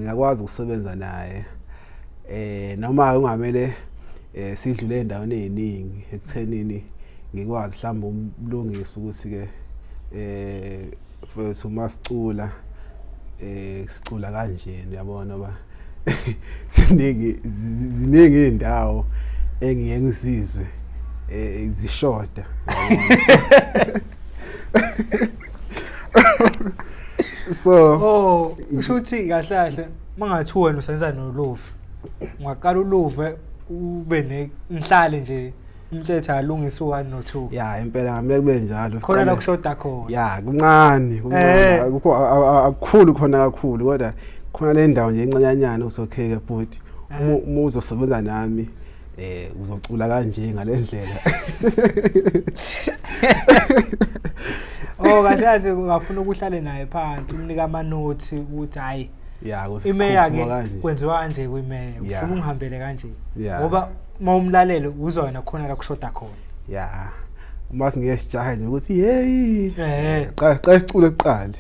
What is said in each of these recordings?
Ngiyakwazi ukusebenza naye noma kungamele sidlule endaweni eziningi ekuthenini ngikwazi mhlawumbe umlungisa ukuthi ke mfethu uma sicula sicula kanje uyabona ba ziningi ziningi izindawo engiye ngizizwe zishoda. So oh, kusho ukuthi kahle kahle mangathi wena usenza noLuve, ungaqala uLuve ube nenhlale nje umtshethe alungise u1 no2. Ya, impela ngamele kube njalo. Khona la kushoda khona. Ya, kuncane kuncane, akukho akukhulu khona kakhulu, kodwa khona le ndawo nje encanyanyana usokhe ke bhuti, uma uzosebenza nami uzocula kanje ngalendlela. Oh, kahle kahle ungafuna ukuhlale naye phansi umnika amanothi ukuthi hayi, ya, imeya ke kwenziwa kanje kwimeya, ufuna ungihambele kanje, ngoba uma umlalele uzwa wena khona la kushoda khona. Ya, uma singeke sijahe nje ukuthi hey, qala qala sicule kuqala,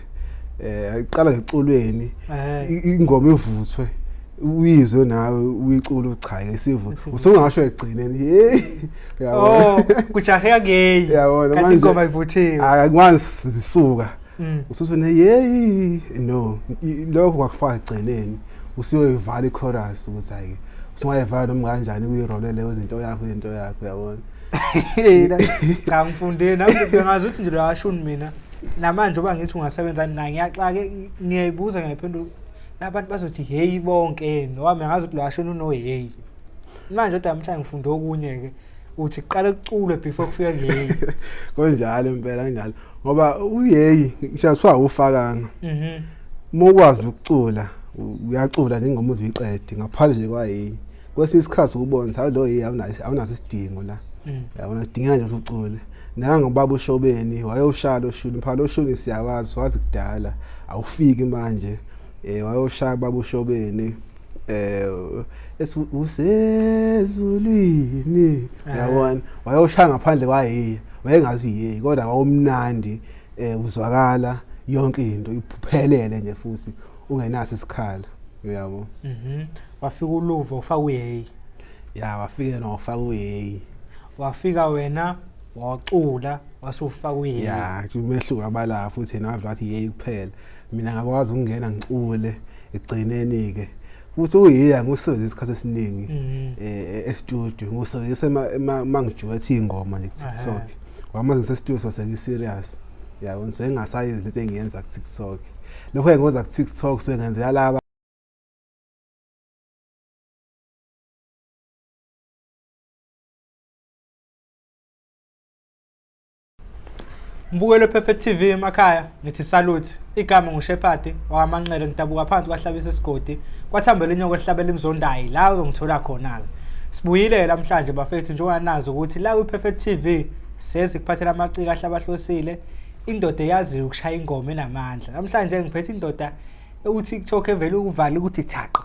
iqala ngeculweni ingoma ivuthwe, uyizwe nawe uyicula, uchaye isivu usungasho egcineni hey. Oh, kujaheka kuyeyi. Yabona. Kanti ingoma ivuthiwe. Akwazi zisuka usuthi ne hey, no, lokho kwakufaka egcineni usuyoyivala ichorus ukuthi hayi, usungayivala noma kanjani kuyirolele izinto yakho, into yakho, uyabona. Cha, ngifundile nami, ngingazi ukuthi nje lwashuni mina namanje oba ngithi ungasebenza naye, ngiyaxake, ngiyayibuza, ngiyayiphendula, labantu bazothi hey bonke, nowami ngazi ukuthi lwashuni uno hey manje, kodwa namhlanje ngifunde okunye-ke uthi kuqale kuculwe before kufika kuyeyi. Kunjalo impela, kunjalo, ngoba uyeyi ngisho kuthiwa awufakanga, uma ukwazi ukucula uyacula nje ingoma uze uyiqede ngaphandle kwayeyi. Kwesinye isikhathi ukubona ukuthi lo yeyi awunaso isidingo la, yabona, kudingeka nje ukuthi ucule. Nangobaba uShobeni wayewushaya lo shuni, phela lo shuni siyawazi, wazi kudala, awufiki manje. Wayoshaya baba uShobeni usezulwini, uyabona, wayoshaya ngaphandle kwayiye, wayengazi yiye, kodwa wawumnandi, uzwakala yonke into iphelele nje futhi ungenaso isikhala, uyabo. Wafika uLuvo ufaka uyeyi. Ya, wafika nofaka uyeyi. Wafika wena wacula wasufaka uyeyi. Ya, umehluko abala futhi yena wavela wathi yeyi kuphela, mina ngakwazi ukungena ngicule ekugcineni ke futhi uyiya ngusebenzisa isikhathi esiningi e-studio, ngusebenzisa uma ngijuwetha iy'ngoma nje ku-TikTok, ngoba manje ngise-studio sengi-serious, yabo, ngisuke ngingasayenzi lento engiyenza ku-TikTok. Lokho engikwenza ku-TikTok suke ngenzela laba. Mbukelo Perfect TV emakhaya, ngithi salute. Igama nguShepherd wakaManqele, ngidabuka phansi kwaHlabisa isigodi kwathambela inyoka ehlabela imzondayi, la uzongithola khona-ke. Sibuyile namhlanje bafethu, njengoba nazi ukuthi la kwi-Perfect TV sezi kuphathela amaciko ahlabahlosile, indoda eyaziyo ukushaya ingoma enamandla. Namhlanje ngiphethe indoda u-TikTok evele ukuvala ukuthi thaqa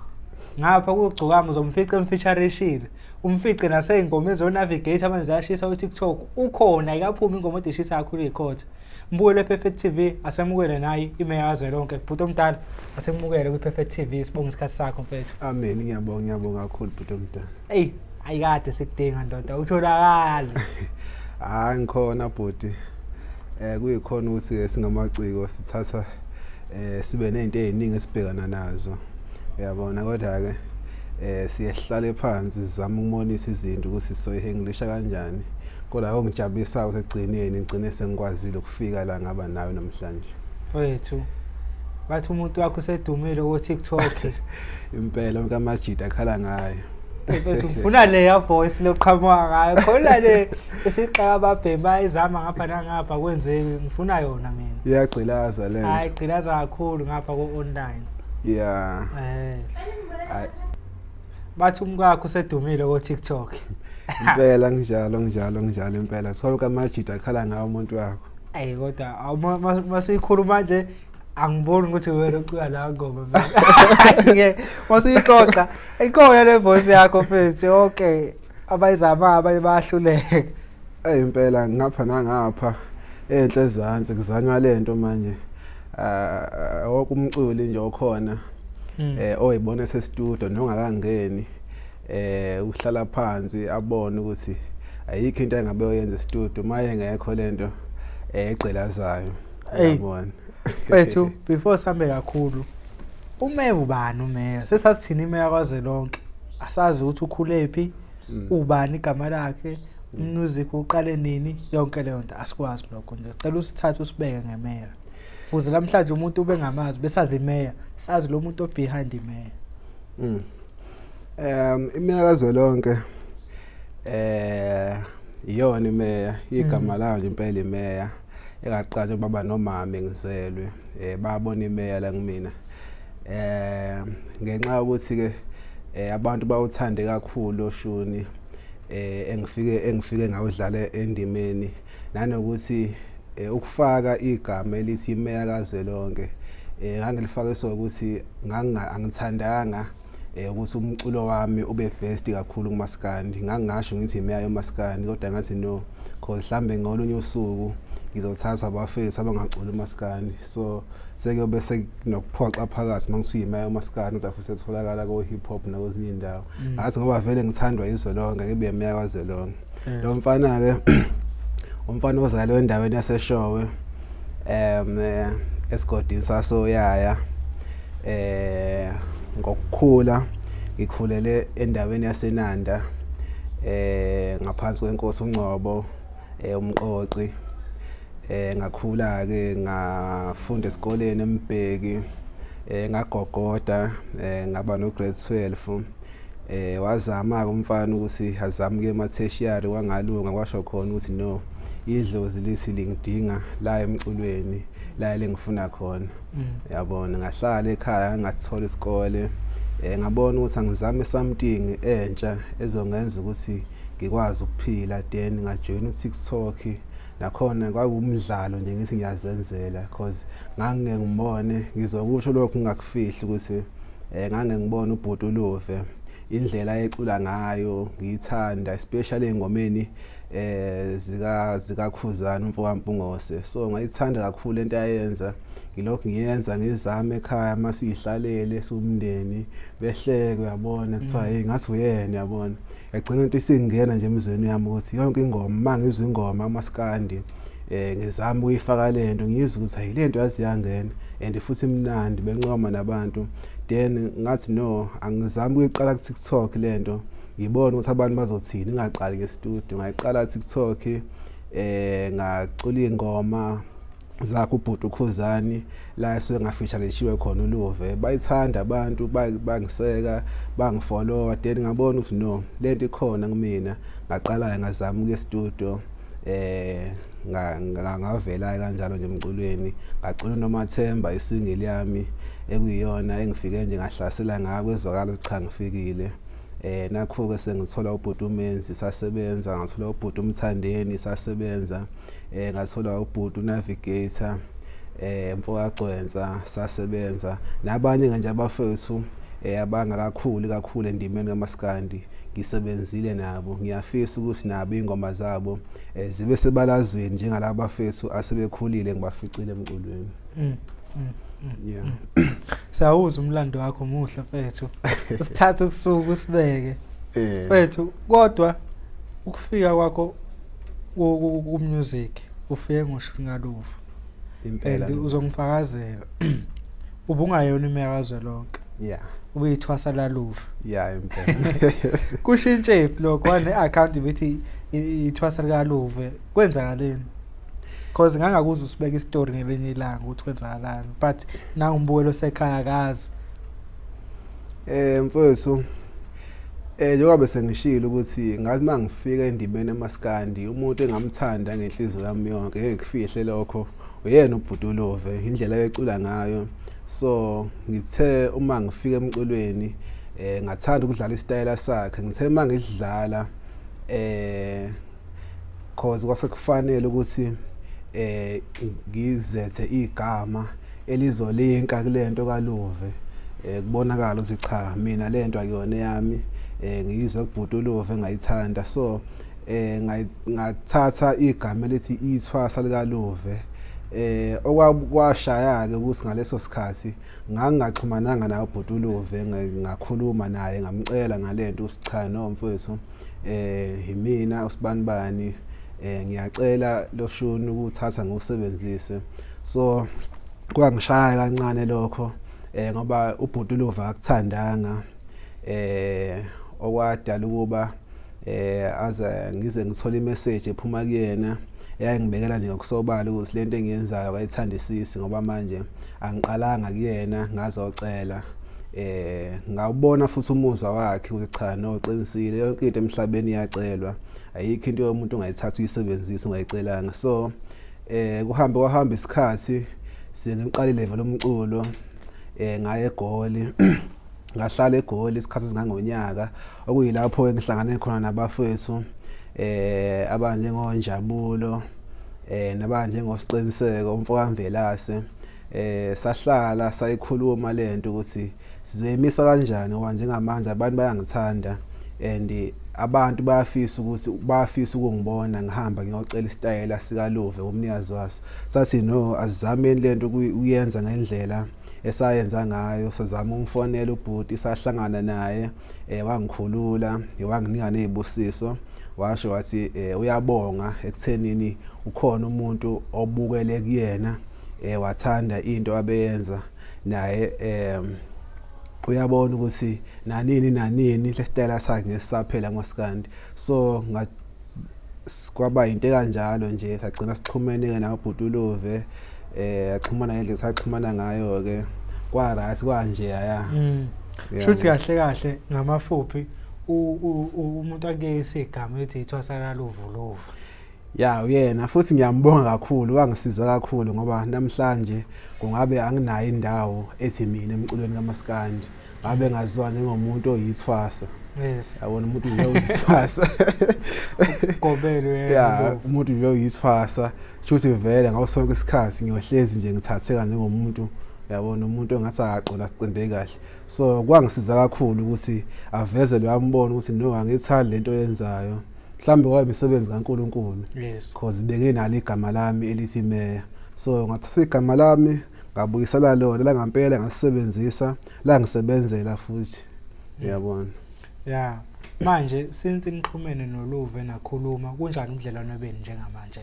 ngapha kugcokama, uzomfica emfeatureshile, umfice nasey'ngomeni zo-navigator manje ziyashisa u-TikTok ukhona, ikaphumi ingoma odishisa ishisa kakhulu iy'khotha. Mbukelo we-Perfect TV, asemukele naye imeya kazwelonke, bhuti omdala, asemukele kwi-Perfect TV, sibonge isikhathi sakho mfethu. Amen, ngiyabonga, ngiyabonga kakhulu bhuti omdala. Eyi, ayikade sikudinga ndoda, utholakali. Hayi, ngikhona bhuti. Kuyikhona ukuthi singamaciko sithatha sibe nezinto eziningi esibhekana nazo, uyabona, kodwa ke siyehlale phansi sizama ukumonisa izinto ukuthi sizoyihandlisha kanjani, kodwa okungijabulisa ukuthi ekugcineni ngigcine sengikwazile ukufika la ngaba nawe namhlanje. Mfethu, bathi umuntu wakho usedumile ko-TikTok. Impela, onke amajida akhala ngayo. Mfethu, ngifuna leya voice loqhamuka ngayo khona le esixaka ababhemi bayizama ngapha nangapha, kwenzeki, ngifuna yona mina. Iyagqilaza le. Hayi, gqilaza kakhulu ngapha ko-online. Ya. Bathi umkakho usedumile ko-TikTok. Impela, nginjalo, nginjalo, nginjalo impela, sonke amajida akhala ngawo umuntu wakho. Eyi, kodwa masuyikhuluma nje angiboni ukuthi wena ucula la ngoma mina, masuyixoxa ikhona le voice yakho mfethu, okay, abayizama abanye bayahluleka. Eyi, impela, ngapha nangapha enhle ezansi kuzanywa lento manje, wonke umculi nje okhona. Oyibona esestudio nongakangeni, uhlala phansi abone ukuthi ayikho into engabe uyenza estudio maye ngekho lento egqilazayo, uyabona. Mfethu, before sihambe kakhulu, umeya ubani? Umeya sesasithini? Imeya kwazwelonke, asazi ukuthi ukhulephi, ubani igama lakhe, umusic uqale nini, yonke leyo nto asikwazi lokho nje. Cela usithathe usibeke ngemeya, ukuze namhlanje umuntu ube ngamazi, besazi imeya, sazi lo muntu obehind imeya. Imeya kazwelonke iyona imeya, igama layo nje impela imeya engaqala ubaba nomama ngizelwe, babona imeya la kumina, ngenxa yokuthi ke abantu bawuthande kakhulu oshuni engifike ngawudlala endimeni, nanokuthi ukufaka igama elithi imeya kazwelonke, ngangilifake so ukuthi angithandanga ukuthi umculo wami ube best kakhulu kumaskandi. Ngangingasho ngithi imeya yomaskandi, kodwa ngathi no, cause mhlambe ngolunye usuku ngizothathwa abafethu abangaculi umaskandi, so sekuyobe sekunokuphoxa phakathi uma ngithiwa imeya yomaskandi kodwa futhi etholakala ko-hip hop nakwezinye iy'ndawo. Ngathi ngoba vele ngithandwa izwe lonke, ngibe imeya kazwelonke. Lo mfana-ke, umfana ozalwe endaweni yaseShowe, esigodini sasoYaya. Ngokukhula ngikhulele endaweni yaseNanda, ngaphansi kwenkosi uNgcobo, umqoqi. Ngakhula ke, ngafunda esikoleni eMbheki, ngagogoda, ngaba no grade 12. Wazama ke umfana ukuthi azame ke ema tertiary, kwangalunga, kwasho khona ukuthi no, idlozi lithi lingidinga la emculweni, la lengifuna khona, yabona. Ngahlala ekhaya, ngathola isikole, ngabona ukuthi angizame something entsha ezongenza ukuthi ngikwazi ukuphila. Then ngajoyina uTikTok, nakhona kwakuwumdlalo nje, ngithi ngiyazenzela, cause ngangike ngibone, ngizokusho lokhu ngingakufihli, ukuthi ngange ngibona ubhuti uLuve, indlela ayecula ngayo ngiyithanda, especially engomeni zikaKhuzani umfo kaMpungose. So ngayithanda kakhulu lento ayenza, ngilokhu ngiyenza, ngizame ekhaya masihlalele sumndeni, behleke, uyabona, kuthiwa hey, ngathi uyena, uyabona. Yagcina into isingena nje emzweni yami ukuthi yonke ingoma, mangizwa ingoma amaskandi, ngizama ukuyifaka lento, ngizwe ukuthi hayi, lento yazi yangena and futhi imnandi, bencoma nabantu. Then ngathi no, angizami ukuyiqala ku TikTok lento, ngibone ukuthi abantu bazothini, ngingaqali ngestudio. Ngayiqala TikTok, ngacula ingoma zakho ubhuti uKhuzani, la esuke ngafeatureishiwe khona uLuve, bayithanda abantu, bangiseka, bangifollowa. Then ngabona ukuthi no, lento ikhona kumina. Ngaqala ngazama ukuya studio, ngavela kanjalo nje emculweni, ngacula noMathemba, isingle yami ekuyiyona engifike nje ngahlasela ngayo, kwezwakala ukuthi cha, ngifikile. Nakho ke sengithola ubhuti uMenzi, sasebenza, ngathola ubhuti uMthandeni, sasebenza, ngathola ubhuti uNavigator, mfoka Gcwensa, sasebenza nabanye nje abafethu abangakakhuli kakhulu endimeni kamaskandi, ngisebenzile nabo. Ngiyafisa ukuthi nabo ingoma zabo zibe sebalazweni njengalabo bafethu asebekhulile ngibaficile emculweni. Yeah. Siyawuzwa umlando wakho, muhle mfethu, usithathe kusuku usibeke, mfethu. Kodwa ukufika kwakho ku music, ufike ngoshuni kaLuve. Impela. And uzongifakazela, ubungayona imeya kazwelonke, ubuyithwasa laLuve. Yeah, impela. Kushintshe phi lokho? Wane account ibithi ithwasa likaLuve, kwenzakaleni? Cause ngangakuzwa usibeka istory ngelinye ilanga ukuthi kwenzakalani, but nangumbukelo sekhaya akazi. Mfowethu, njengoba bese ngishilo ukuthi ngathi mangifika endimeni emaskandi, umuntu engamthanda ngenhliziyo yami yonke, ngeke kufihle lokho, uyena ubhuti uLuve, indlela ayecula ngayo. So ngithe uma ngifika emculweni, ngathanda ukudlala isitayela sakhe. Ngithe mangidlala, cause kwase kufanele ukuthi ngizethe igama elizolinka kulento kaLuve, kubonakala ukuthi cha, mina lento akuyona yami, ngiyizwe kubhuti uLuve, ngayithanda. So ngathatha igama elithi ithwasa likaLuve. Okwakwashaya ke ukuthi ngaleso sikhathi ngangingaxhumananga naye ubhuti uLuve, ngakhuluma naye ngamcela ngalento ukuthi cha no mfowethu, yimina usibanibani, ngiyacela lo shuni ukuthatha ngiwusebenzise. So kwangishaya kancane lokho ngoba ubhuti uLuve akuthandanga, okwadala ukuba aze ngize ngithole imessage ephuma kuyena eyayingibekela nje ngokusobala ukuthi lento engiyenzayo akayithandisisi, ngoba manje angiqalanga kuyena ngazocela. Ngawubona futhi umuzwa wakhe ukuthi cha no uqinisile, yonke into emhlabeni iyacelwa, ayikho into yomuntu ongayithatha uyisebenzise ungayicelanga. So kuhambe kwahamba isikhathi, sengiqalile vele umculo, ngaye eGoli, ngahlala eGoli isikhathi esingangonyaka, okuyilapho engihlangane khona nabafethu abanjengoNjabulo, nabanjengosiqiniseko umfokaMvelase. Sahlala sayikhuluma lento ukuthi sizoyimisa kanjani, ngoba njengamanje abantu bayangithanda and abantu bayafisa ukuthi bayafisa ukungibona ngihamba ngiyocela isitayela sikaLuve umnikazi waso. Sathi no, asizameni lento ukuyenza ngendlela esayenza ngayo. Sazama ukumfonela ubhuti, sahlangana naye, wangikhulula, wanginika nezibusiso, washo wathi uyabonga ekuthenini ukhona umuntu obukele kuyena, wathanda into abeyenza naye, uyabona ukuthi nanini nanini lesitayela sakhe ngesisaphela ngosikandi. So kwaba into kanjalo nje, sagcina sixhumene ke nabhuti uLuve, axhumana ngendlela saxhumana ngayo ke, kwa right kwanje ya. Shuthi kahle kahle ngamafuphi umuntu akuyekise igama ethi ithwasa laLuve. Ya, uyena futhi ngiyambonga kakhulu, wangisiza kakhulu, ngoba namhlanje kungabe anginayo indawo ethi mina emculweni kaMaskandi, ngabe ngaziwa njengomuntu oyithwasa. Yabona, umuntu nje oyithwasa. Gobelo. Ya, umuntu nje oyithwasa, shuthi vele ngaso sonke isikhathi ngiyohlezi nje ngithatheka njengomuntu, yabona, umuntu ongathi akaqonda aqonde kahle. So kwangisiza kakhulu ukuthi aveze lo yambona ukuthi no, angithandi lento oyenzayo. Mhlawumbe kwaba imisebenzi kaNkuluNkulu, cause benginalo igama lami elithi Meya, so ngathatha igama lami ngabuyisela lona la ngampela, ngalisebenzisa, la ngisebenzela futhi, uyabona. Ya, manje since nixhumene noLuve nakhuluma, kunjani ubudlelwano benu njengamanje?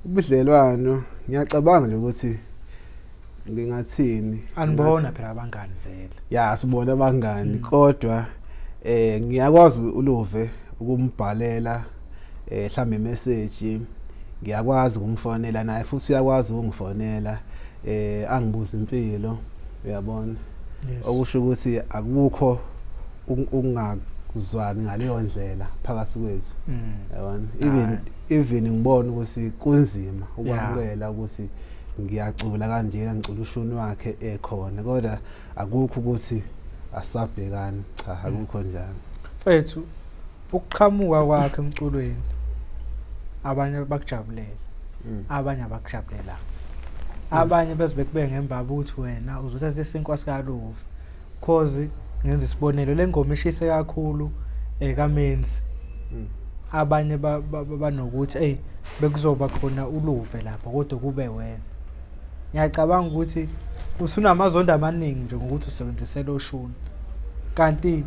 Ubudlelwano, ngiyacabanga nje ukuthi ngingathini. Anibona phela abangani vele. Ya, sibona abangani, kodwa ngiyakwazi uLuve ukumbhalela mhlambe message, ngiyakwazi ukumfonela naye futhi uyakwazi ukungifonela, angibuza impilo, uyabona. Okusho ukuthi akukho ukungazwani ngaleyo ndlela phakathi kwethu, yabona. Even ngibona ukuthi kunzima ukwamukela ukuthi ngiyacula kanjena, ngicula ushuni wakhe ekhona, kodwa akukho ukuthi asabhekani, cha, akukho njalo. Mfethu, ukuqhamuka kwakhe emculweni abanye bakujabulela, abanye abakujabulelanga, abanye beze bekube ngembaba ukuthi wena uzothatha isinkwa sikaLuve, cause ngenza isibonelo, le ngoma ishise kakhulu kaMenzi, abanye banokuthi ey bekuzoba khona uLuve lapha kodwa kube wena. Ngiyacabanga ukuthi usunamazondo amaningi nje ngokuthi usebenzise lo shuni, kanti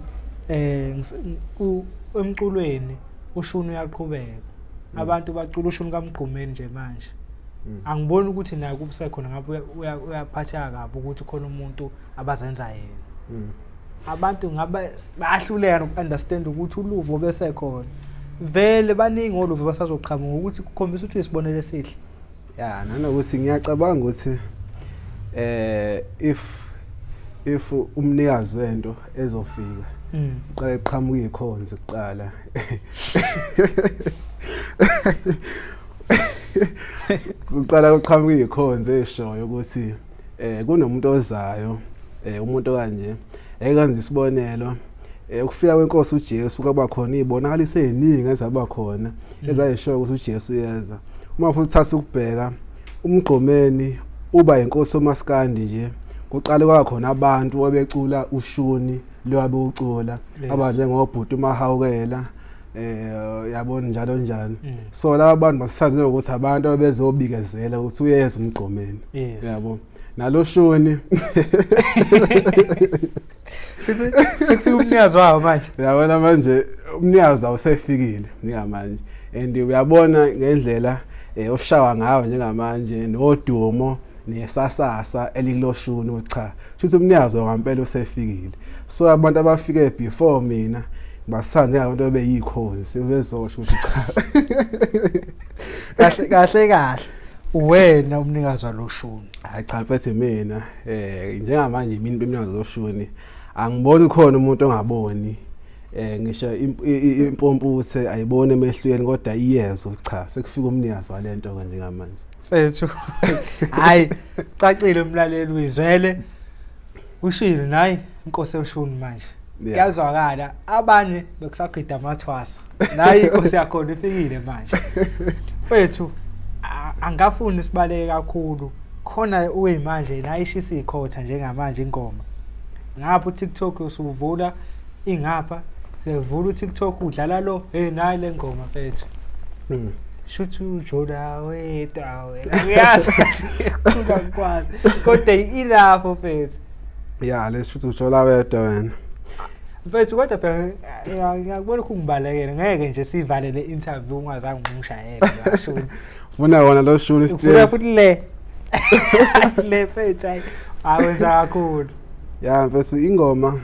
emculweni ushuni uyaqhubeka, abantu bacula ushuni kaMgqumeni nje manje. Angiboni ukuthi naye kubusekhona ngabe uyaphatheka kabi ukuthi khona umuntu abazenza yena. Abantu ngabe bayahluleka noku-understand ukuthi uLuvo bese khona vele, baningi oLuvo basazoqhamuka, ukuthi kukhombisa ukuthi uyisibonelo esihle. Ya, nanokuthi ngiyacabanga ukuthi if umnikazi wento ezofika, uqale qhamuka ikhonzi kuqala, kuqala kuqhamuka ikhonzi eshoyo ukuthi kunomuntu ozayo, umuntu kanje. Ekenza isibonelo, ukufika kwenkosi uJesu kwaba khona izibonakaliso eziningi ezaba khona ezayishoyo ukuthi uJesu uyeza. Uma futhi thatha ukubheka uMgqumeni uba inkosi omaskandi nje, kuqale kwakhona abantu abecula ushuni lo abewucula, abanjengobhuti uMahawukela. Yabona njalo njalo. So laba bantu basithathe ukuthi abantu abezobikezela ukuthi uyeza umgqomeni. Yabo. Naloshuni sekufika umnikazi wawo manje. Uyabona manje umnikazi awusefikile njengamanje. And uyabona ngendlela oshawa ngayo njengamanje nodumo nesasasa elikuloshuni cha. Shuthi umnikazi wampela usefikile. So abantu abafike before mina basithanda njengabantu abeyikhonzi bezosho ukuthi cha. Kahle kahle kahle. Uwena umnikazi waloshuni. Hayi cha mfethu mina njengamanje mina umnikazi woshuni angiboni khona umuntu ongaboni ngisho impomputhe ayiboni emehlweni kodwa iyezwa cha sekufika umnikazi walento ke njengamanje. Mfethu hayi cacile umlaleli uyizwele ushilo nayi inkosi yoshuni manje. Kuyazwakala abanye bekusagida amathwasa nayi inkosi yakhona ifikile manje. Mfethu angafuni sibaleke kakhulu khona uyimanje nayishisa ikhotha njengamanje ingoma. Ngapha uTikTok usuvula ingapha sevula uTikTok udlala lo hey nayi le ngoma mfethu. Shuthi ujola wedwa wena uyazi kungakwazi kodwa ilapho mfethu. Ya le shuthi ujola wedwa wena mfethu kodwa phela ngiyakubona ukungibalekela ngeke nje sivale le interview ungazange ungishayele ngashuni. Funa wona lo shuni straight. Ufuna futhi le le mfethu hayi awenza kakhulu. Ya mfethu ingoma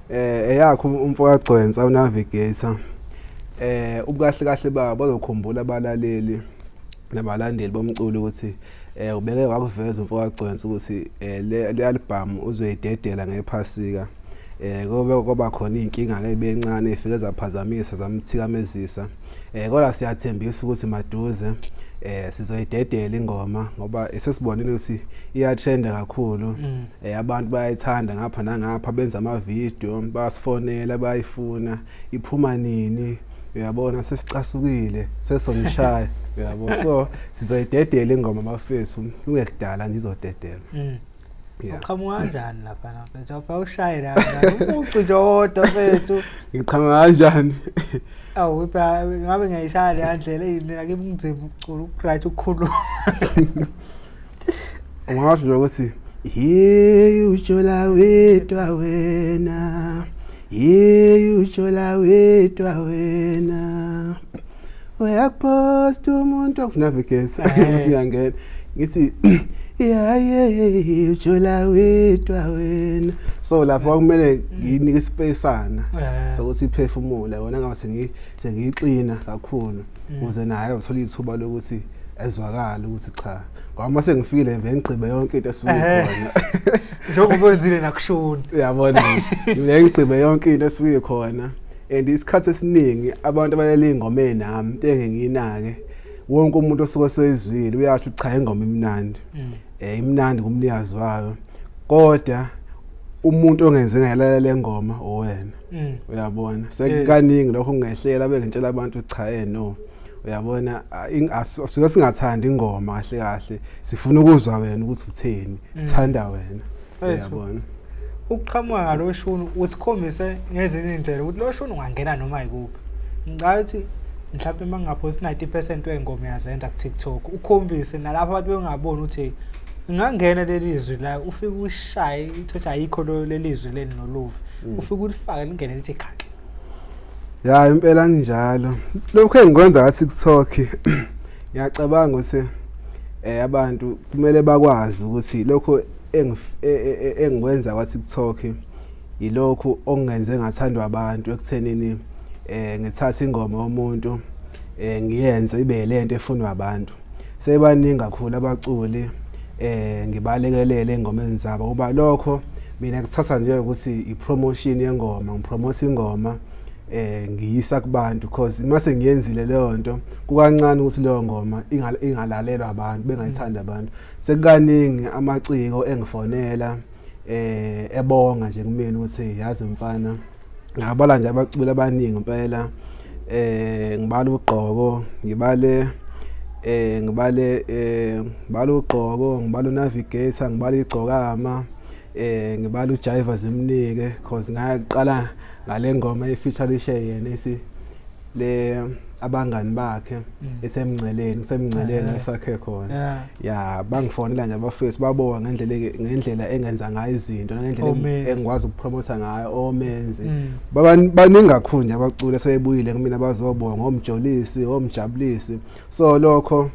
eyakho umfo kaGcwensa uNavigator. Ubukahle kahle babo bazokhumbula abalaleli nabalandeli bomculo ukuthi ubeke wakuveza umfo kaGcwensa ukuthi le album uzoyidedela ngephasika. Kobe kwaba khona inkinga ke bencane ifike zaphazamisa zamthikamezisa. Kodwa siyathembisa ukuthi maduze sizoyidedela ingoma ngoba sesibonile ukuthi iyatrenda kakhulu. Abantu bayayithanda ngapha nangapha benza ama video basifonela bayifuna iphuma nini uyabona sesicasukile sesomshaya uyabo. So sizoyidedela ingoma bafethu kungekudala ngizodedela. Uqhamuka kanjani lapha na mfethu? Apha ushaye la umucu nje wodwa mfethu. Ngiqhamuka kanjani? Awu ngabe ngiyayishaya le ndlela eyimina kimi kunzima ukucula ukuright ukukhuluma. Ungasho nje ukuthi hey ujola wedwa wena. Hey ujola wedwa wena. Uyakupost umuntu okunavigate siyangena. Ngithi yeah ujola wedwa wena. So lapho kumele nginike ispace-ana sokuthi iphefumule wona ngabe sengiyixina kakhulu ukuze naye azothola ithuba lokuthi ezwakala ukuthi cha ngoba mase ngifikile nje ngigqibe yonke into esuke khona njengoba wenzile nakushuni uyabona mina ngigqibe yonke into esuke khona. And isikhathi esiningi abantu abalela ingoma enami into engiyinake wonke umuntu osuke soyizwile uyasho cha ingoma imnandi imnandi kumnikazi wayo kodwa umuntu ongenze ngayalalela le ngoma owena uyabona sekukaningi lokho kungehlela bengitshela abantu cha no uyabona asuke singathandi ingoma kahle kahle sifuna ukuzwa wena ukuthi utheni sithanda wena uyabona. Ukuqhamuka ngaloshuni usikhombise ngezinye indlela ukuthi lo shuni ungangena noma yikuphi. Ngicabanga mhlawumbe mangaphosi 90% wengoma uyazenza ku TikTok ukhombise nalapho abantu bengaboni ukuthi ingangena leli zwi la ufike ushaye ithothi ayikho leli zwi leni noluvi ufike ulifake lingene lithi khaxa. Ya impela njalo lokho engikwenza ka TikTok ngiyacabanga ukuthi abantu kumele bakwazi ukuthi lokho engikwenza kwa TikTok yilokhu okungenze ngathandwa abantu ekuthenini ngithatha ingoma yomuntu ngiyenze ibe lento efunwa abantu. Sebaningi kakhulu abaculi ngibalekelele engomeni zabo ngoba lokho mina kuthatha nje ukuthi ipromotion yengoma ngipromote ingoma ngiyisa kubantu because mase ngiyenzile leyo nto kukancane ukuthi leyo ngoma ingalalelwa abantu bengayithanda abantu. Sekukaningi amaciko engifonela ebonga nje kumina ukuthi yazi mfana ngabala nje abaculi abaningi impela ngibala ugqoko ngibale ngibale ngibala ugqoko ngibala uNavigator ngibala igcokama ngibala uJiva Zimnike because ngaqala ngale ngoma efeature lishe yena esi Le abangani bakhe esemngceleni, kusemngceleni esakhe khona. Ya, bangifonela nje abafethu, babonga ngendlela engenza ngayo izinto nangendlela engikwazi ukupromotha ngayo omenzi. Baningi kakhulu nje abaculi asebuyile kumina bazobonga, omjolisi, omjabulisi. So lokho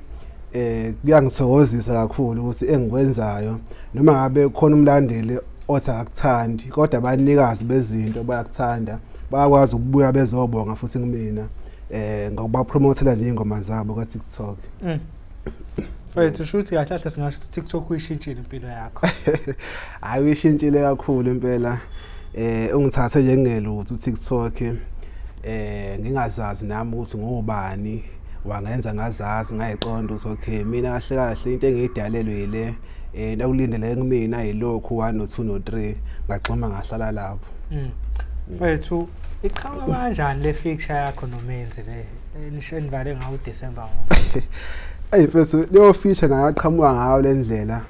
kuyangithokozisa kakhulu ukuthi engikwenzayo, noma ngabe khona umlandeli othi akakuthandi, kodwa abanikazi bezinto bayakuthanda, bayakwazi ukubuya bezobonga futhi kumina ngokubapromothela nje ingoma zabo ka TikTok. Mfethu, usho ukuthi kahle kahle singasho ukuthi TikTok uyishintshile impilo yakho. Hayi, uyishintshile kakhulu impela. Ungithathe njengelutho uTikTok, ngingazazi nami ukuthi ngubani, wangenza ngazazi, ngayiqonda ukuthi okay, mina kahle kahle into engiyidalelwe yile, nakulindeleke kumina yilokhu 1 no 2 no 3, ngagxuma ngahlala lapho. Mfethu, iqhamuka kanjani le feature yakho noMenzi le nisho enivale ngawo uDecember wonke? Ey mfethu, leyo feature ngaqhamuka ngayo le ndlela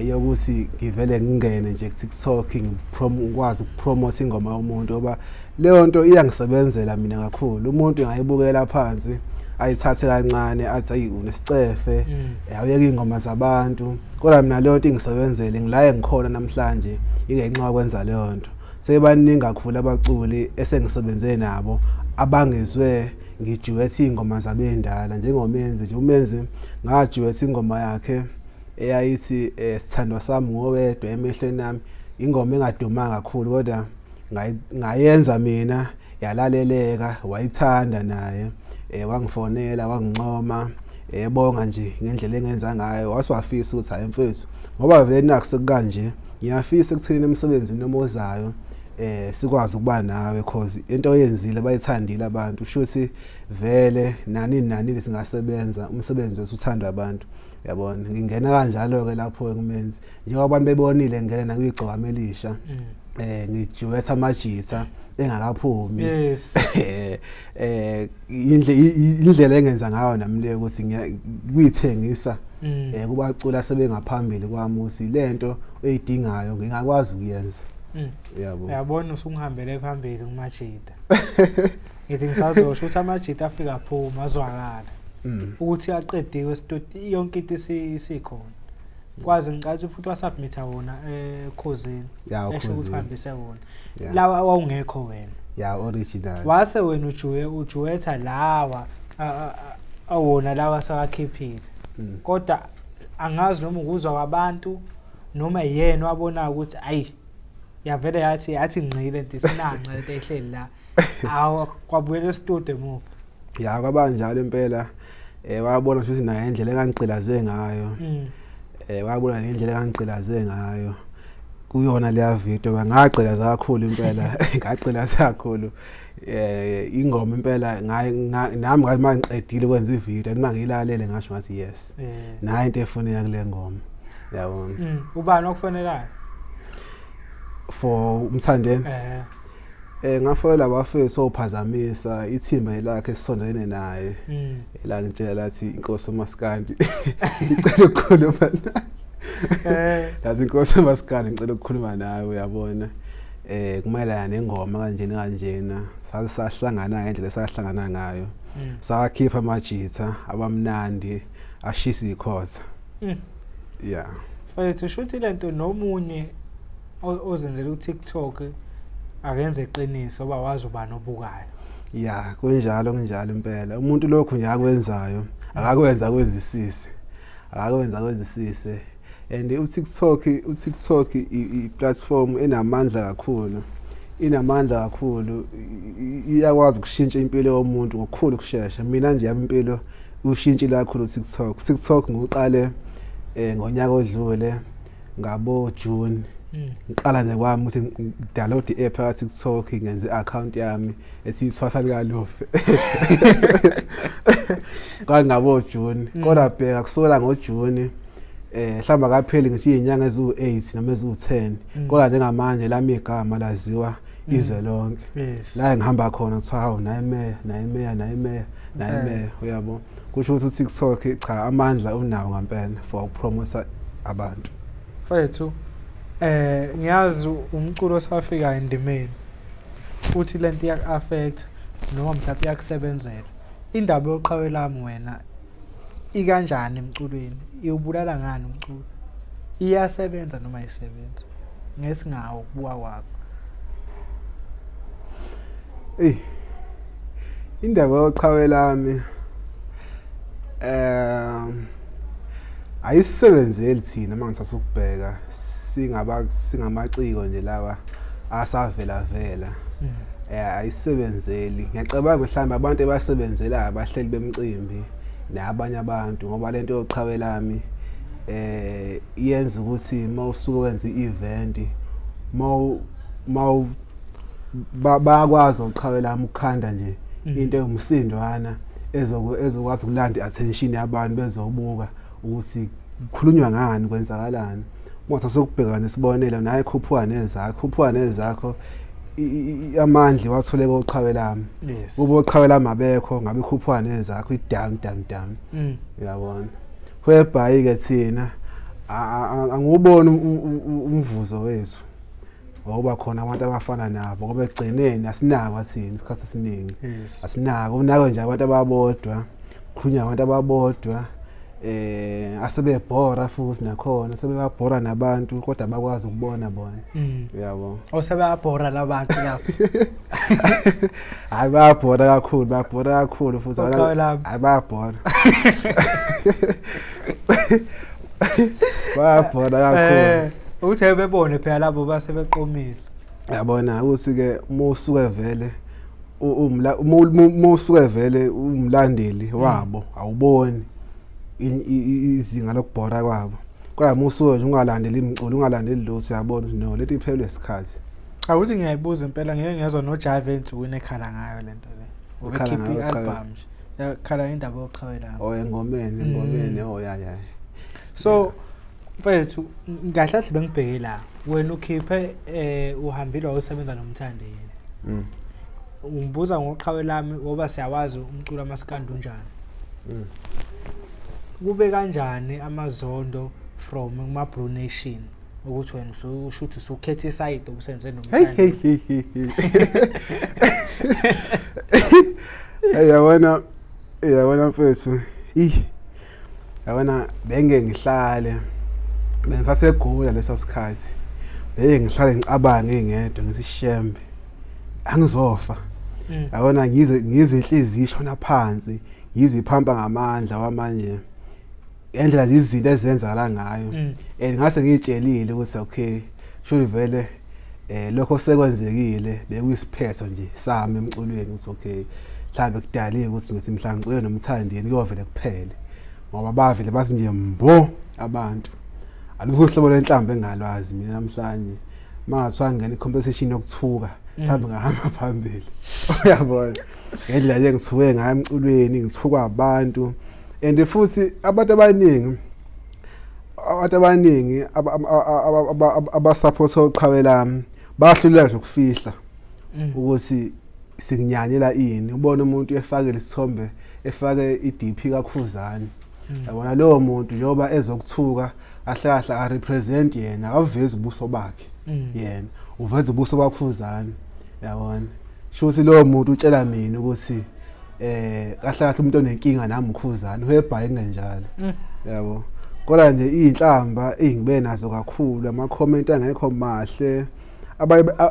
yokuthi ngivele ngingene nje ku TikTok, ngikwazi ukupromote ingoma yomuntu, ngoba leyo nto iyangisebenzela mina kakhulu. Umuntu engayibukela phansi, ayithathe kancane, athi ayi, unesicefe, awuyeke ingoma zabantu, kodwa mina leyo nto ingisebenzele, ngila engikhona namhlanje ingenxa yokwenza leyo nto. Sebaningi kakhulu abaculi esengisebenze nabo abangizwe ngiduetha iy'ngoma zabo ey'ndala, njengoMenzi nje. UMenzi ngaduetha ingoma yakhe eyayithi "Sithandwa Sami Ngowedwa Emehlweni Ami", ingoma engadumanga kakhulu, kodwa ngayenza mina yalaleleka, wayithanda naye, wangifonela, wangincoma, ebonga nje ngendlela engenza ngayo, wase wafisa ukuthi hayi mfethu, ngoba vele nakho sekukanje, ngiyafisa ekutheni emsebenzini noma ozayo sikwazi ukuba nawe, cause into oyenzile bayithandile abantu, shuthi vele nani nani singasebenza umsebenzi wethu uthandwa abantu, uyabona. Ngingena kanjalo ke lapho kuMenzi, njengoba abantu bebonile ngingena nakuyigcokama elisha, ngiduetha amajitha engakaphumi. Indlela engenza ngayo nami leyo ukuthi ngiyithengisa kubacula sebengaphambili kwami, ukuthi lento oyidingayo ngingakwazi ukuyenza. Yabo. Uyabona, usungihambele phambili kumajita. Ngithi ngisazosho ukuthi amajita afika aphuma azwakala ukuthi aqediwe studio, yonke into isikhona. Kwazi ngicathi futhi wasubmitha wona ekhosini. Ya. Esho ukuthi ukhosini. uhambise wona. Ya. Lawa wawungekho wena. Ya, original. Wase wena ujuye uduetha lawa awona lawa sakakhiphile. Kodwa angazi noma ukuzwa kwabantu noma yena wabona ukuthi ayi, yavele yathi ngqile lento, isinanqa lento ehleli la, awu, kwabuyela estudio emuva. Ya, kwabanjalo impela. Wabona ukuthi naye indlela engangigqilaze ngayo. Wabona ngendlela engangigqilaze ngayo kuyona leya video, ngagqilaza kakhulu impela, ngagqilaza kakhulu. Ingoma impela nami ngathi mangiqedile ukwenza ivideo, nima ngiyilalele ngasho ngathi yes, nayi into efuneka kule ngoma, yabona. Ubani okufonelayo? For umthandeni? Eh. Ngafonela abafethu ophazamisa ithimba lakhe esisondelene naye. La ngitshela lathi inkosi uMaskandi icela ukukhuluma naye. Lathi inkosi uMaskandi ngicela ukukhuluma nawe, uyabona. Kumayelana nengoma kanjena kanjena. Sahlangana ngendlela esahlangana ngayo. Sakhipha amajitha abamnandi ashisa ikhotha. Yeah. Mfethu, shuthi lento nomunye ozenzela uTikTok akenze iqiniso oba wazi ubani obukayo. Ya, kunjalo, kunjalo impela. Umuntu lokhu nje akwenzayo, akakwenza kwenzisise. Akakwenza kwenzisise. And uTikTok i-platform enamandla kakhulu. Inamandla kakhulu, iyakwazi ukushintsha impilo yomuntu ngokukhulu ukushesha. Mina nje yami impilo ushintshile kakhulu uTikTok. TikTok ngiqale ngonyaka odlule ngabo June. Ngiqala nje kwami ukuthi ngidownload i-app ka TikTok, ngenze i-account yami ethi Ithwasa Likalufe. Kwangabo June. Kodwa bheka, kusukela ngoJune mhlamba kapheli ngisho izinyanga eziwu8 noma eziwu10, kodwa njengamanje lami igama laziwa izwe lonke. La engihamba khona kuthiwa hawu, naye meya, naye meya, naye meya, naye meya, uyabo. Kusho ukuthi uTikTok cha, amandla unawo ngempela for ukupromote abantu. Mfethu, ngiyazi umculo osafika endimeni futhi lento iyaku-affect. Noma mhlawumbe iyakusebenzela. Indaba yoqhawe lami wena ikanjani emculweni? Iwubulala ngani umculo? Iyasebenza noma ayisebenzi? Ngesingawo ukubuka kwakho. Ey. Indaba yoqhawe lami ayisebenzeli thina mangithatha ukubheka singaba singamaciko nje lawa asavela vela. Ayisebenzeli. Ngiyacabanga mhlawumbe abantu ebasebenzelayo abahleli bemcimbi nabanye abantu ngoba lento yoqhawe lami iyenza ukuthi mawusuke wenza i-event mawu bayakwazi uqhawe lami ukukhanda nje into ewumsindwana ezokwazi ukulanda i-attention yabantu bezobuka ukuthi kukhulunywa ngani, kwenzakalani. Ungathatha ukubheka nesibonelo naye khuphuka nezakho, khuphuka nezakho amandla wathole koqhawe lami. Kube oqhawe lami abekho ngabe khuphuka nezakho i-down down down. Uyabona. Whereby ke thina angiwuboni umvuzo wethu ngoba khona abantu abafana nabo ngoba ekugcineni asinako thina isikhathi esiningi. Asinako, unako nje abantu ababodwa, khulunywa abantu ababodwa asebebhora futhi nakhona sebebabhora nabantu kodwa bakwazi ukubona bona. Uyabo. Osebabhora labantu lapho. Hayi bayabhora kakhulu, bayabhora kakhulu futhi. Hayi bayabhora. Bayabhora kakhulu. Ukuthi bebone phela labo base beqomile. Yabona ukuthi ke uma usuke vele uma usuke vele umlandeli wabo awuboni izinga lokubhora kwabo. Kodwa uma usuke nje ungalandeli imculo, ungalandeli lutho, uyabona ukuthi no lento iphelelwe isikhathi. Awuthi ngiyayibuza impela, ngeke ngezwa noJive ensukwini ekhala ngayo lento le. Ubekhipha i-album nje. Yakhala indaba yoqhawe lami. Oh engomeni, oh ya ya. So mfethu kahle kahle bengibheke la. Wena ukhiphe uhambile wayosebenza noMthandeni. Ungibuza ngoqhawe lami ngoba siyawazi umculo amaskandi unjani. Kube kanjani amazondo from kuma Blue Nation ukuthi wena ushuthi usukhetha isayidi obusenze noMthandeni. Hey yabona, yabona mfethu. Yabona benge ngihlale bengisasegula leso sikhathi. Benge ngihlale ngicabange ngedwa ngithi shembe angizofa. Yabona ngize inhliziyo ishona phansi, ngize iphampa ngamandla kwamanje. Indlela izinto ezenzakala ngayo. And ngase ngitshelile ukuthi okay, sure vele lokho sekwenzekile bekuyisiphetho nje sami emculweni ukuthi okay mhlambe kudaliwe ukuthi ngithi mhla ngicule noMthandeni kuyovele kuphele ngoba bavele bathi nje mbo abantu. Alukho uhlobo lwenhlambi engalwazi mina namhlanje. Mangathiwa ngena i-competition yokuthuka mhlawumbe ngahamba phambili. Uyabona ngendlela nje ngithuke ngayo emculweni, ngithukwa abantu. And futhi abantu abaningi abasupport oqhawe lami bayahluleka nje ukufihla ukuthi sikunyanyela ini. Ubona umuntu efakele isithombe, efake i-DP kaKhuzani. Yabona lowo muntu njengoba ezokuthuka kahle kahle a represent yena, akavezi ubuso bakhe yena, uveza ubuso baKhuzani. Yabona shuthi lowo muntu utshela mina ukuthi kahle kahle umuntu onenkinga nami uKhuzani, whereby kungenjalo. Yabo kodwa nje izinhlamba engibe nazo kakhulu, ama comment angekho mahle,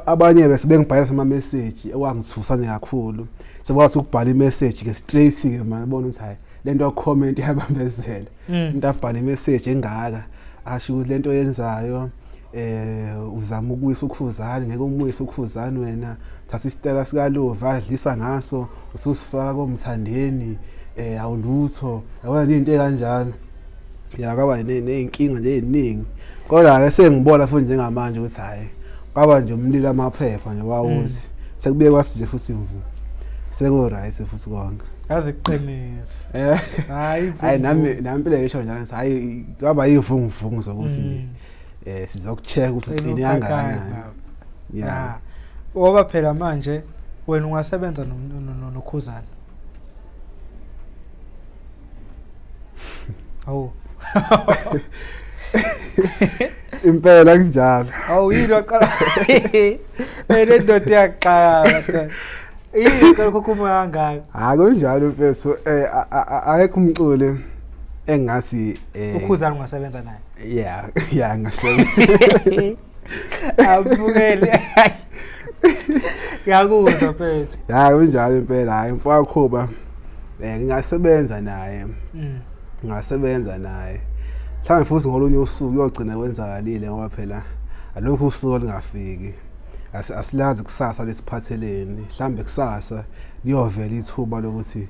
abanye bese bengibhalela ama message ewangithusa nje kakhulu. Sebakwazi ukubhala i-message ke straight ke manje bona ukuthi hayi lento comment iyabambezela. Umuntu abhale i-message engaka asho ukuthi lento oyenzayo uzama ukuwisa uKhuzani, ngeke umwise uKhuzani wena, thatha isitela sikaLuva adlisa ngaso ususifaka koMthandeni, awulutho. Yabona nje into ekanjalo. Ya kwaba nezinkinga nje eziningi. Kodwa ke sengibona futhi njengamanje ukuthi hayi kwaba nje umlilo amaphepha nje wawuthi sekubuye kwasi nje futhi imvu. Seku right futhi konke. Yazi kuqinisa. Hayi hayi nami impela ngisho njalo ngithi hayi kwaba yivunguvungu zokuthi nje sizokucheck ukuthi uqine kangakanani. Yeah. Ngoba phela manje wena ungasebenza noKhuzani. Awu. Impela kunjalo. Awu yini waqala. Le ndoda iyaxaka. Yini kukhuluma kangaka? Hayi, kunjalo mfethu, akekho umculi engathi uKhuzani ungasebenza naye? Yeah, ngasebenza. Abukele. Ngiyakuzwa mfethu. Ya, kunjalo impela. Hayi, mfowakhuba, ngingasebenza naye. Ngingasebenza naye. Mhlawumbe futhi ngolunye usuku kuyogcina kwenzakalile, ngoba phela alokhu usuku olungafiki. Asilazi kusasa lesiphatheleni. Mhlawumbe kusasa liyovela ithuba lokuthi,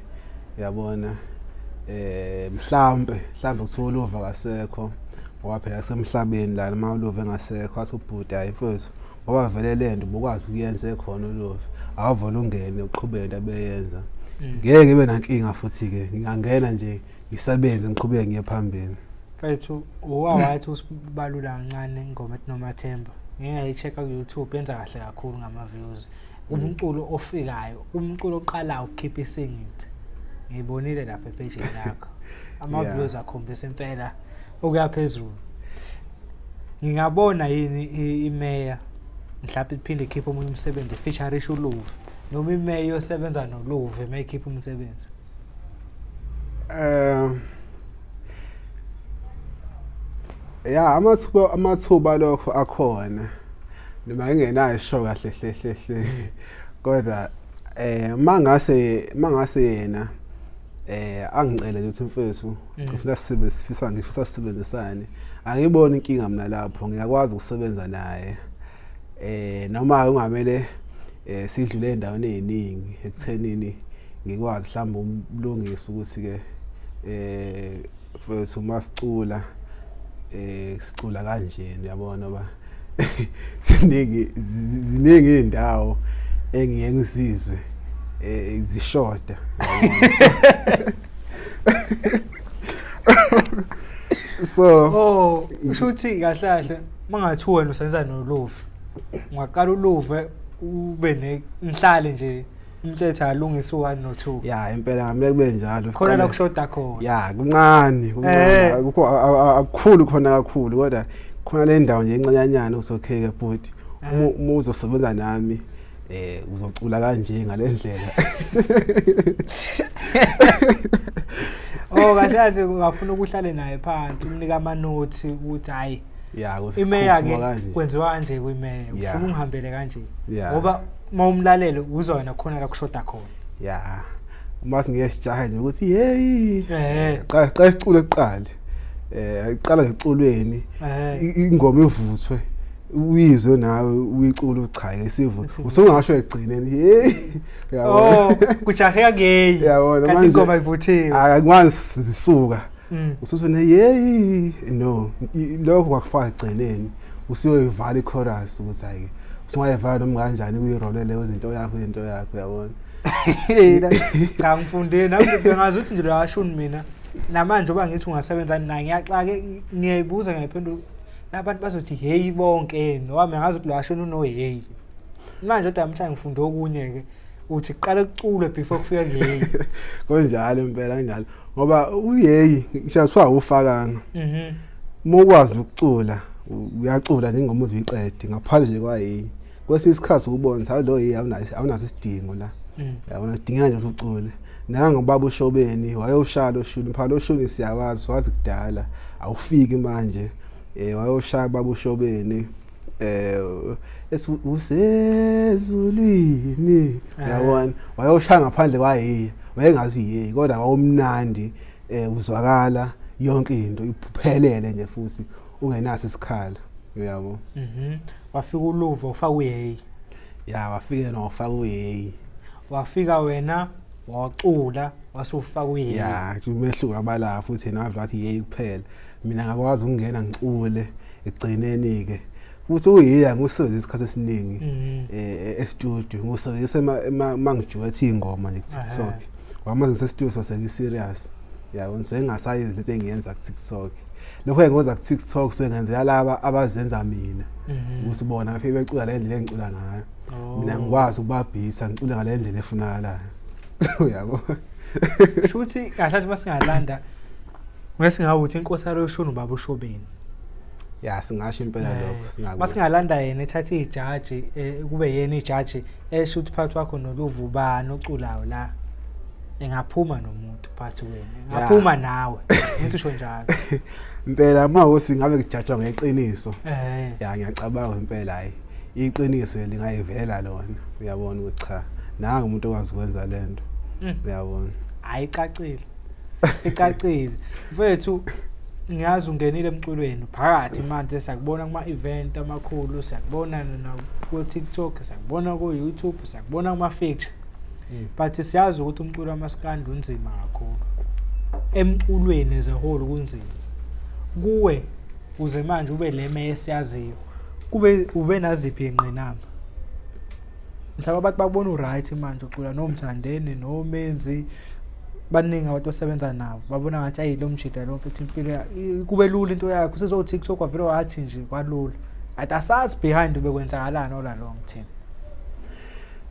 yabona, mhlambe kuthiwa uLuva kasekho, ngoba phela kusemhlabeni la, noma uLuva engasekho athi ubhuti, hayi mfethu, ngoba vele le nto ubukwazi ukuyenza ekhona uLuva, awuvele ungene uqhubeke into abeyenza. Ngeke ngibe nankinga futhi-ke, ngingangena nje ngisebenze, ngiqhubeke ngiye phambili. Mfethu, uwawathi usibalula kancane ingoma ethi Nomathemba. Ngike ngayi-check-a ku-YouTube, yenza kahle kakhulu ngama-views. Umculo ofikayo, umculo oqalayo ukukhipha i-single. Ngiyibonile lapha ephejini lakho. Ama-views akhombisa impela okuya phezulu. Ngingabona yini imeya mhlawumbe iphinde ikhiphe omunye umsebenzi featurisha uLuve, noma imeya iyosebenza noLuve uma ikhipha umsebenzi? Ya, amathuba lokho akhona, noma ngingenayo isho kahle hle hle hle, kodwa mangase yena angicele nje ukuthi mfethu, ngifuna sibe sifisa ngifisa sisebenzisane, angiboni inkinga mina lapho, ngiyakwazi ukusebenza naye, noma kungamele sidlule endaweni eziningi ekuthenini ngikwazi mhlawumbe umlungisa ukuthi ke, mfethu, uma sicula sicula kanje, uyabona ba ziningi izindawo engiye ngizizwe zishoda. So Oh, kusho ukuthi kahle kahle mangathiwa wena usebenza noLuve, ungaqala uLuve ube nenhlale nje umtshethe alungise u1 no2. Ya, impela ngamele kube njalo. Khona la kushoda khona. Ya, kuncane, kuncane, akukho akukhulu khona kakhulu, kodwa khona le ndawo nje encanyanyana usokhe ke bhuti, uma uzosebenza nami uzocula kanje ngale ndlela. Oh, kahle kahle ungafuna ukuhlale naye phansi umnika amanothi ukuthi hayi, Ya, imeya ke kwenziwa kanje kwimeya, ufuna ungihambele kanje, ngoba uma umlalele uzwa wena khona la kushoda khona. Ya, uma singeke sijahe nje ukuthi hey, qa isicule kuqala, iqala ngeculweni, ingoma ivuthwe, uyizwe nawe uyicula, uchaye isivu, usungasho egcineni hey. Oh, kujaheka kuyeyi. Yabona. Kanti ingoma ivuthiwe. Akwazi zisuka usuthi ne hey, no, lokho kwakufaka egcineni, usuyoyivala i-chorus ukuthi hayi, usungayivala noma kanjani, uyirolele izinto yakho, into yakho, uyabona. Cha, ngifundile nami, bengazi ukuthi nje lwashuni mina namanje oba ngithi ungasebenza naye, ngiyaxake, ngiyayibuza, ngiyayiphendula, labantu bazothi hey bonke, nowami ngazi ukuthi lwashuni uno hey manje, kodwa namhlanje ngifunde okunye-ke, uthi kuqale kuculwe before kufika kuyeyi. Kunjalo impela, kunjalo, ngoba uyeyi ngisho kuthiwa awufakanga, uma ukwazi ukucula uyacula nengoma uze uyiqede ngaphandle kwayeyi. Kwesinye isikhathi ukubona ukuthi lo yeyi awunaso isidingo la, yabona, kudingeka nje ukuthi ucule. Nangobaba uShobeni wayewushaya lo shuni, phela lo shuni siyawazi, wazi kudala, awufiki manje, wayoshaya baba uShobeni, usezulwini, yabona, wayoshaya ngaphandle kwayiye, wayengazi yiye, kodwa wawumnandi, uzwakala yonke into iphelele nje futhi ungenaso isikhala, uyabo. Wafika uLuva ufaka uyeyi. Ya, wafika yena wafaka uyeyi. Wafika wena wacula wasufaka uyeyi. Ya, umehluko abala futhi yena wavela wathi yeyi kuphela, mina ngakwazi ukungena ngicule ekugcineni ke futhi uyiya ngusebenzisa isikhathi esiningi e-studio, ngusebenzisa mangijuwetha ingoma nje ku-TikTok, ngoba manje ngisesitudio sengi-serious, yabo, ngisuke ngingasayenzi lento engiyenza ku-TikTok. Lokho engikwenza ku-TikTok suke ngenzela laba abazenza mina, ukuthi bona bafike becula le ndlela engicula ngayo, mina ngikwazi ukubabhisa ngicule ngale ndlela efunakalayo, uyabo. Shuthi kahle kahle masingalanda ngeke singabe ukuthi inkosi yalo shuni ubaba uShobeni. Ya, singasho impela lokho, singakusho. Masingalanda yena ethatha ijaji, kube yena ijaji esho ukuthi phakathi kwakho noLuvo ubani oculayo la, engaphuma nomuntu phakathi kwenu, engaphuma nawe, ngithi usho njalo. Impela uma ukuthi ngabe kujajwa ngeqiniso. Ya, ngiyacabanga impela, hayi, iqiniso lingayivela lona, uyabona ukuthi cha, nangu umuntu okwazi ukwenza lento. Uyabona. Hayi, icacile. Icacile. Mfethu, ngiyazi ungenile emculweni phakathi manje, siyakubona kuma event amakhulu, siyakubona na ku TikTok, siyakubona ku YouTube, siyakubona kuma feature. But siyazi ukuthi umculo wamaskandi unzima kakhulu. Emculweni as a whole kunzima. Kuwe uze manje ube leme esiyaziyo, kube ube naziphi ingqinamba? Mhlawumbe abantu bakubona uright manje ucula noMthandeni noMenzi, baningi abantu osebenza nabo, babona ngathi ayi lo mjida lo mfethu impilo kube lula into yakhe, usezo TikTok wavele wathi nje kwalula. But asazi behind bekwenzakalani all along thina.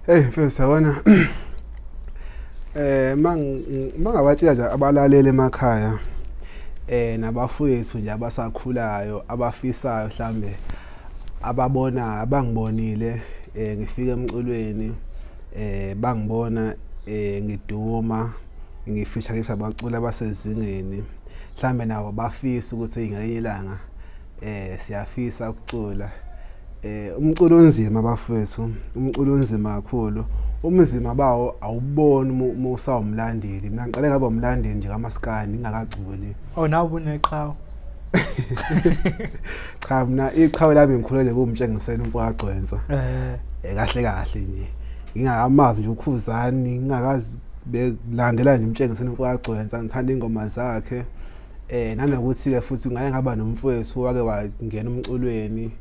Hey mfethu, yabona, mangabatshela nje abalaleli emakhaya nabafowethu nje abasakhulayo abafisayo mhlambe ababona abangibonile ngifika emculweni, bangibona ngiduma ngifishalisa abaculi abasezingeni, mhlambe nabo bafisa ukuthi ngelinye ilanga siyafisa ukucula. Umculo onzima bafethu, umculo onzima kakhulu, umzima bawo awuboni uma usawumlandeli. Mina ngiqale ngaba umlandeli nje kamaskandi ngingakaculi. Oh, nawe uneqhawe. Cha, mina iqhawe lami ngikhulele kuMtshengiseni umfowagcwensa. Kahle kahle nje ngingakamazi nje uKhuzani, ngingakazi, bekulandela nje uMtshengiseni umfowagcwensa, ngithanda ingoma zakhe. Nanokuthi ke futhi ngaye ngaba nomfowethu wake wangena umculweni,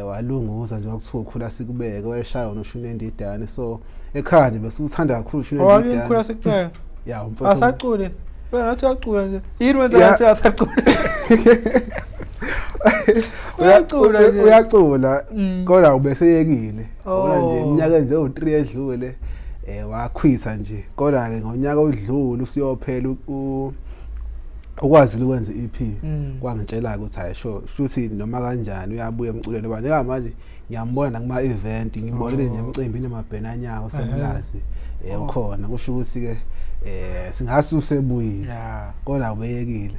walunguza nje, kwakuthiwa ukhula sikubeke, wayeshaya noshuni endidane, so ekhaya nje bese uthanda kakhulu ushuni endidane. Khula sikubeke. Ya, umfowethu. Asacule. Bengathi uyacula nje. Yini wenza ngathi asacula? Uyacula nje. Uyacula kodwa ubeseyekile. Yabona nje iminyaka enje u3 edlule wakhwisa nje, kodwa ke ngonyaka odlule usiyophela ukwazile ukwenza i-EP. Kwangitshela ukuthi hayi sure, shuthi noma kanjani uyabuya emculweni, ngoba njengamanje ngiyambona nakuma event, ngibonile nje emcimbini emabhenanyawo semlazi ukhona, kusho ukuthi ke singase usebuyile, kodwa ubeyekile.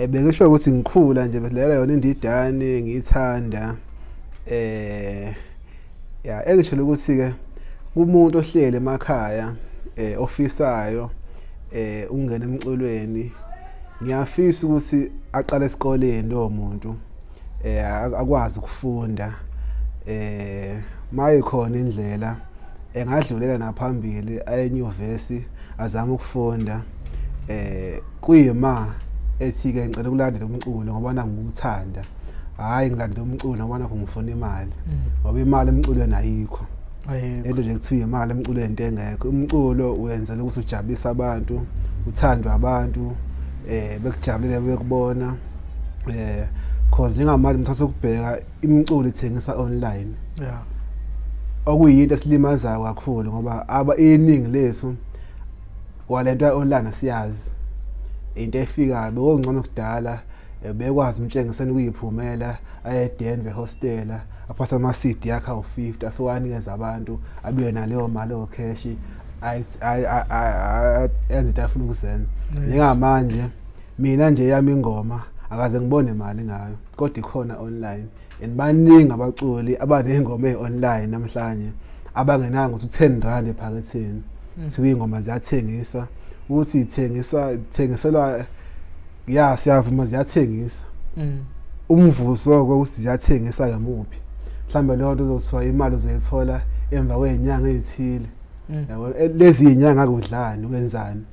Bekisho ukuthi ngikhula nje bedlalela yona indidane, ngiyithanda. Ya, engishilo ukuthi ke kumuntu ohlele emakhaya ofisayo ungena emculweni, ngiyafisa ukuthi aqale esikoleni lowo muntu, akwazi ukufunda, mayikhona indlela engadlulela naphambili aye enyuvesi azame ukufunda, kuyima ethi ke ngicela ukulandela umculo ngoba nangiwuthanda, hayi ngilandela umculo ngoba nakho ngifuna imali, ngoba imali emculweni ayikho. Lento nje kuthiwa imali emculweni into engekho. Umculo wenzela ukuthi ujabulise abantu, uthandwe abantu, bekujabulele bekubona, cause njengamanje ngithatha ukubheka imiculo ithengisa online. Okuyinto esilimazayo kakhulu, ngoba aba iningi lethu kwalento ya online asiyazi into efikayo. Bekungcono kudala, bekwazi uMtshengiseni kuyiphumela aye eDenver hostela, aphasa ama CD yakhe awu50, afike anikeza abantu, abuye naleyo mali ocash, enze into afuna ukuzenza. Njengamanje mina nje yami ingoma akaze ngibone imali ngayo, kodwa ikhona online, and baningi abaculi abaney'ngoma ey'online namhlanje abangenanga ukuthi u-10 rand ephaketheni. Kuthiwa iy'ngoma ziyathengisa, ukuthi ithengisa thengiselwa, ya, siyavuma ziyathengisa. Umvuzo ukuthi ziyathengisa ngemuphi? Mhlawumbe leyo nto uzothiwa imali uzoyithola emva kwey'nyanga ey'thile. Yabo, lezi iy'nyanga akudlani, wenzani?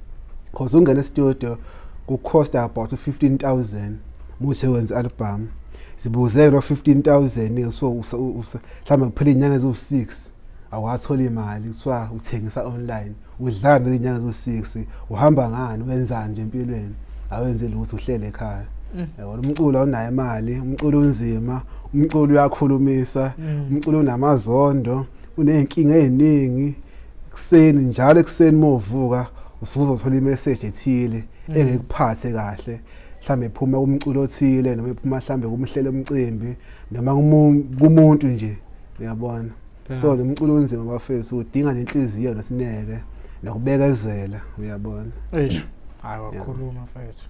Cause ungena e-studio ku-cost about u-15,000 muthe wenza i-album. Zibuze lo 15,000, so mhlawumbe kuphela iy'nyanga eziwu-6 awathola imali, kuthiwa uthengisa online, udlani lezi nyanga eziwu-6? Uhamba ngani? Wenzani nje empilweni? Awenzi lutho, uhlele ekhaya. Yabona, umculo awunayo imali, umculo unzima, umculo uyakhulumisa, umculo unamazondo, uney'nkinga ey'ningi. Ekuseni njalo, ekuseni uma uvuka usuke uzothola imessage ethile engekuphathe kahle. Mhlambe ephuma kumculo othile noma ephuma mhlambe kumhlelo omcimbi noma kumuntu nje, uyabona. So lo mculo unzima bafethu, udinga nenhliziyo nesineke nokubekezela, uyabona. Eish, hayi, wakhuluma mfethu.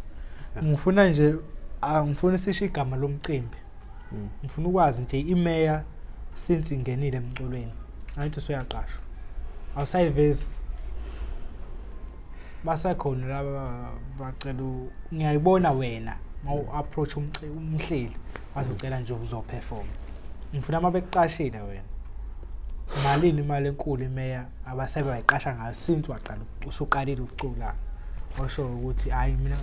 Ngifuna nje, angifuni sisho igama lomcimbi. Ngifuna ukwazi nje imeya since ingenile emculweni, angithi usuyaqashwa, awusayivezi, basekhona laba bacela ngiyayibona wena mawu-approach umhleli wathi ucela nje uzoperform. Ngifuna uma bekuqashile wena, malini imali enkulu imeya abasebe bayiqasha ngayo since waqala, usuqalile ukucula, osho ukuthi hayi, mina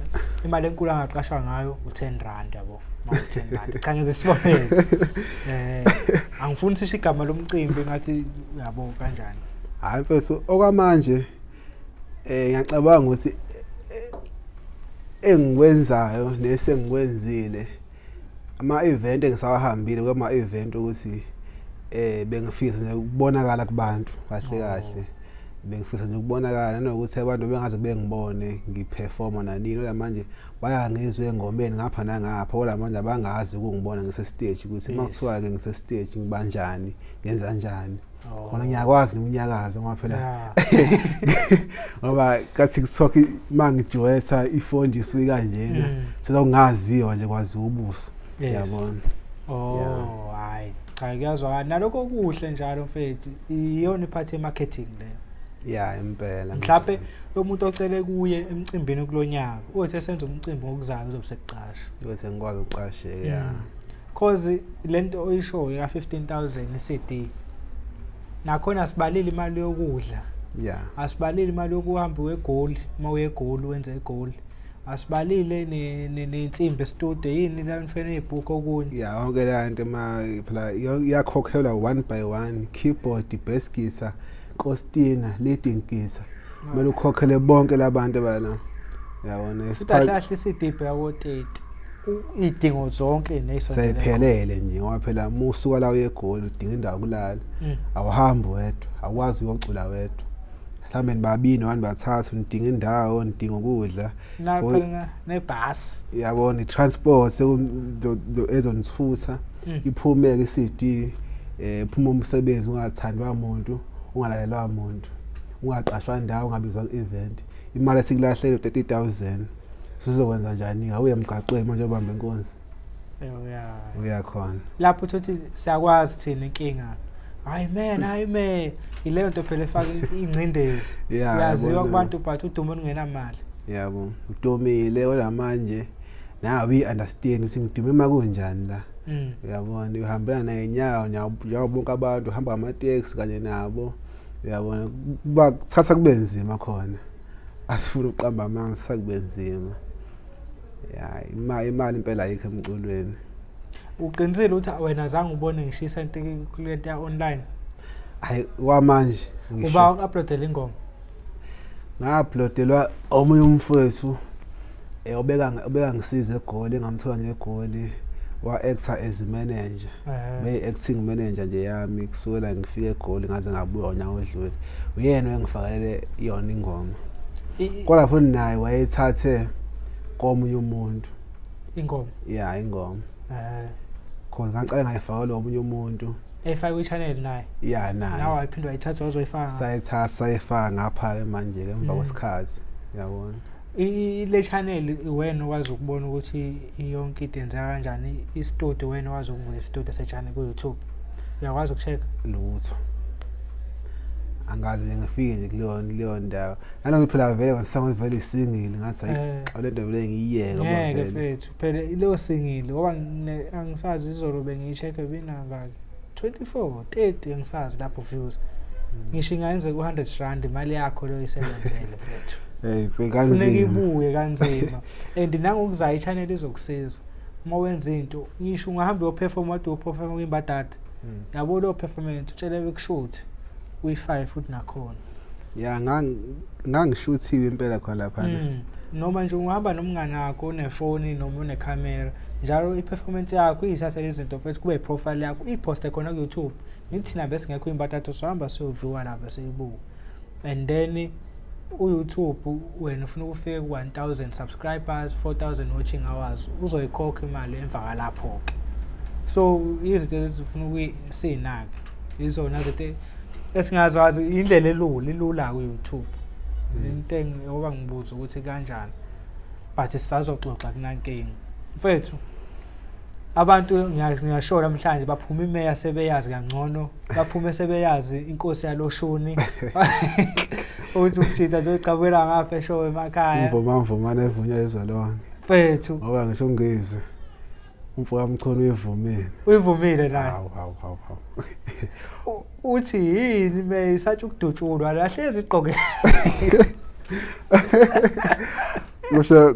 imali enkulu angaqashwa ngayo u-10 rand, yabo, ma-10 rand? Cha, ngenza isibonelo. Angifuni sisho igama lomcimbi, ngathi yabo kanjani. Hayi mfethu, okwamanje ngiyacabanga ukuthi engikwenzayo nesengikwenzile, ama event engisawahambile, kwama event ukuthi bengifisa nje ukubonakala kubantu kahle kahle. Bengifisa nje ukubonakala nanokuthi abantu bengaze bengibone ngiperforma nanini. Kodwa manje bayangizwa engomeni ngapha nangapha, kodwa manje abangazi ukungibona ngise stage, ukuthi uma kuthiwa ke ngise stage ngibanjani, ngenza njani. Khona ngiyakwazi ukunyakaza ngoba phela ngoba ka TikTok uma ngiduetha ifoni nje isuke kanjena, selongaziwa nje, kwaziwa ubuso, yabona. Oh, hayi cha, kuyazwakala nalokho kuhle njalo mfethu, iyona iphathi ye-marketing leyo. Ya, impela. Mhlawumbe lo muntu ocele kuye emcimbini kulonyaka uthi esenza umcimbi ngokuzayo uzobe sekuqasha. Bese ngikwazi ukuqasheka, ya. Cause lento oyishoyo ya 15,000 iCD, nakhona sibalile imali yokudla, asibalile imali yokuhamba uye eGoli, uma uye eGoli wenze eGoli, asibalile nensimbi estudio, yini la nifene ibhuku okunye. Ya, yonke le nto ma phela iyakhokhelwa one by one: keyboard, bass guitar, Costina, leading guitar, kumele ukhokhele bonke labantu abala, yabona. Futhi kahle kahle iCD yako 30, iy'dingo zonke ney'sondele. Seyiphelele nje, ngoba phela uma usuka la uye eGoli udinga indawo yokulala. Awuhambi wedwa, awukwazi uyocula wedwa, mhlawumbe nibabili noma nibathathu, nidinga indawo, nidinga ukudla. Naphela nebhasi. Yabona, i-transport ezonithutha. Iphume-ke i-CD, phuma umsebenzi ungathandwa muntu, ungalalelwa muntu, ungaqashwa ndawo, ungabizwa ku-event, imali esikulahlele u-30,000, sizokwenza njani? Awuye emgaqweni manje, ubambe inkunzi. Uyakhona. Lapho uthi siyakwazi thina inkinga, hayi man, hayi man, ileyo nto phela efaka ingcindezi. Uyaziwa kubantu but udumo olungenamali. Yabo, udumile kodwa manje nawe uyi-understand ukuthi ngidume uma kunjani la. Uyabona, uhambelana ngenyawo njengoba bonke abantu, uhamba ngamateksi kanye nabo, uyabona, kuba kuthatha kube nzima khona. Asifuni ukuqamba amanga, sakube nzima ya, imali impela ayikho emculweni. Uqinisile ukuthi wena zange ubone ngisho isenti kulento ya online? Hayi, kwamanje ngisho. Uba uku-uploadela ingoma? Nga-uploadelwa omunye umfowethu obeka ngisiza eGoli, engamthola nje eGoli, wa-acta as manager. Beyi-acting manager nje yami kusukela ngifike eGoli ngaze ngabuya unyaka odlule. Uyena owengifakelele yona ingoma, kodwa futhi naye wayethathe komunye umuntu. Ingoma? Ya, ingoma. Khona ngaqale ngayifakela omunye umuntu. Eyifake kwi-channel naye? Ya, naye. Nawe wayiphinde wayithatha wazoyifaka? Sayithatha sayifaka ngapha-ke manje-ke emva kwesikhathi, yabona. Le channel wena okwazi ukubona ukuthi yonke into yenzeka kanjani, i-studio, wena okwazi ukuvula i-studio se-channel ku-YouTube, uyakwazi uku-check? Lutho, angaze ngifike nje kuleyo ndawo, nanokuthi phela vele ngisangwe vele isingile, ngathi hayi, le nto vele ngiyiyeke ngoba ngeke vele mfethu, phela ileyo singile ngoba angisazi, izolo bengiyi-check binangaki, 24, 30, angisazi lapho views. Ngisho ingayenzeka u-100 rand, imali yakho leyo isebenzele mfethu. Hey, funeka kanzima. Ibuye kanzima, and nangokuzayo i-channel izokusiza uma wenza into, ngisho ungahamba uyoperform, wade uyoperform kwimbadada, yabo, leyo performance utshele bekushuthe, uyifake futhi nakhona. Ya, ngangishuthiwe impela khona laphana. Noma nje ungahamba nomngane wakho unefoni noma unekhamera njalo, i-performance yakho iyithathe lezi zinto futhi kube i-profile yakho, uyiposte khona ku-YouTube. Ngithi thina besingekho imbathathu, sohamba siyoviwa lapha siyibuka, and then U-YouTube wena ufuna ukufika ku-1000 subscribers, 4000 watching hours, uzoyikhokha imali emva kwalapho-ke. So izinto ezifuna siy'nake izona zinto esingazazi, indlela elula ilula ku-YouTube. Into ngoba ngibuza ukuthi kanjani, but sisazoxoxa kunankinga mfethu. Abantu ngiyasho namhlanje baphuma imeya sebeyazi kangcono, baphume sebeyazi inkosi yaloshuni uthi umjita nje uqabela ngapha eshowe emakhaya. Imvuma mvumane evunywa izalwane mfethu, ngoba ngisho ngizwe umfo kaMchunu uyivumile. Uyivumile naye. Hawu hawu hawu hawu. Uthi yini meya isatsha ukudutshulwa la hlezi igqoke.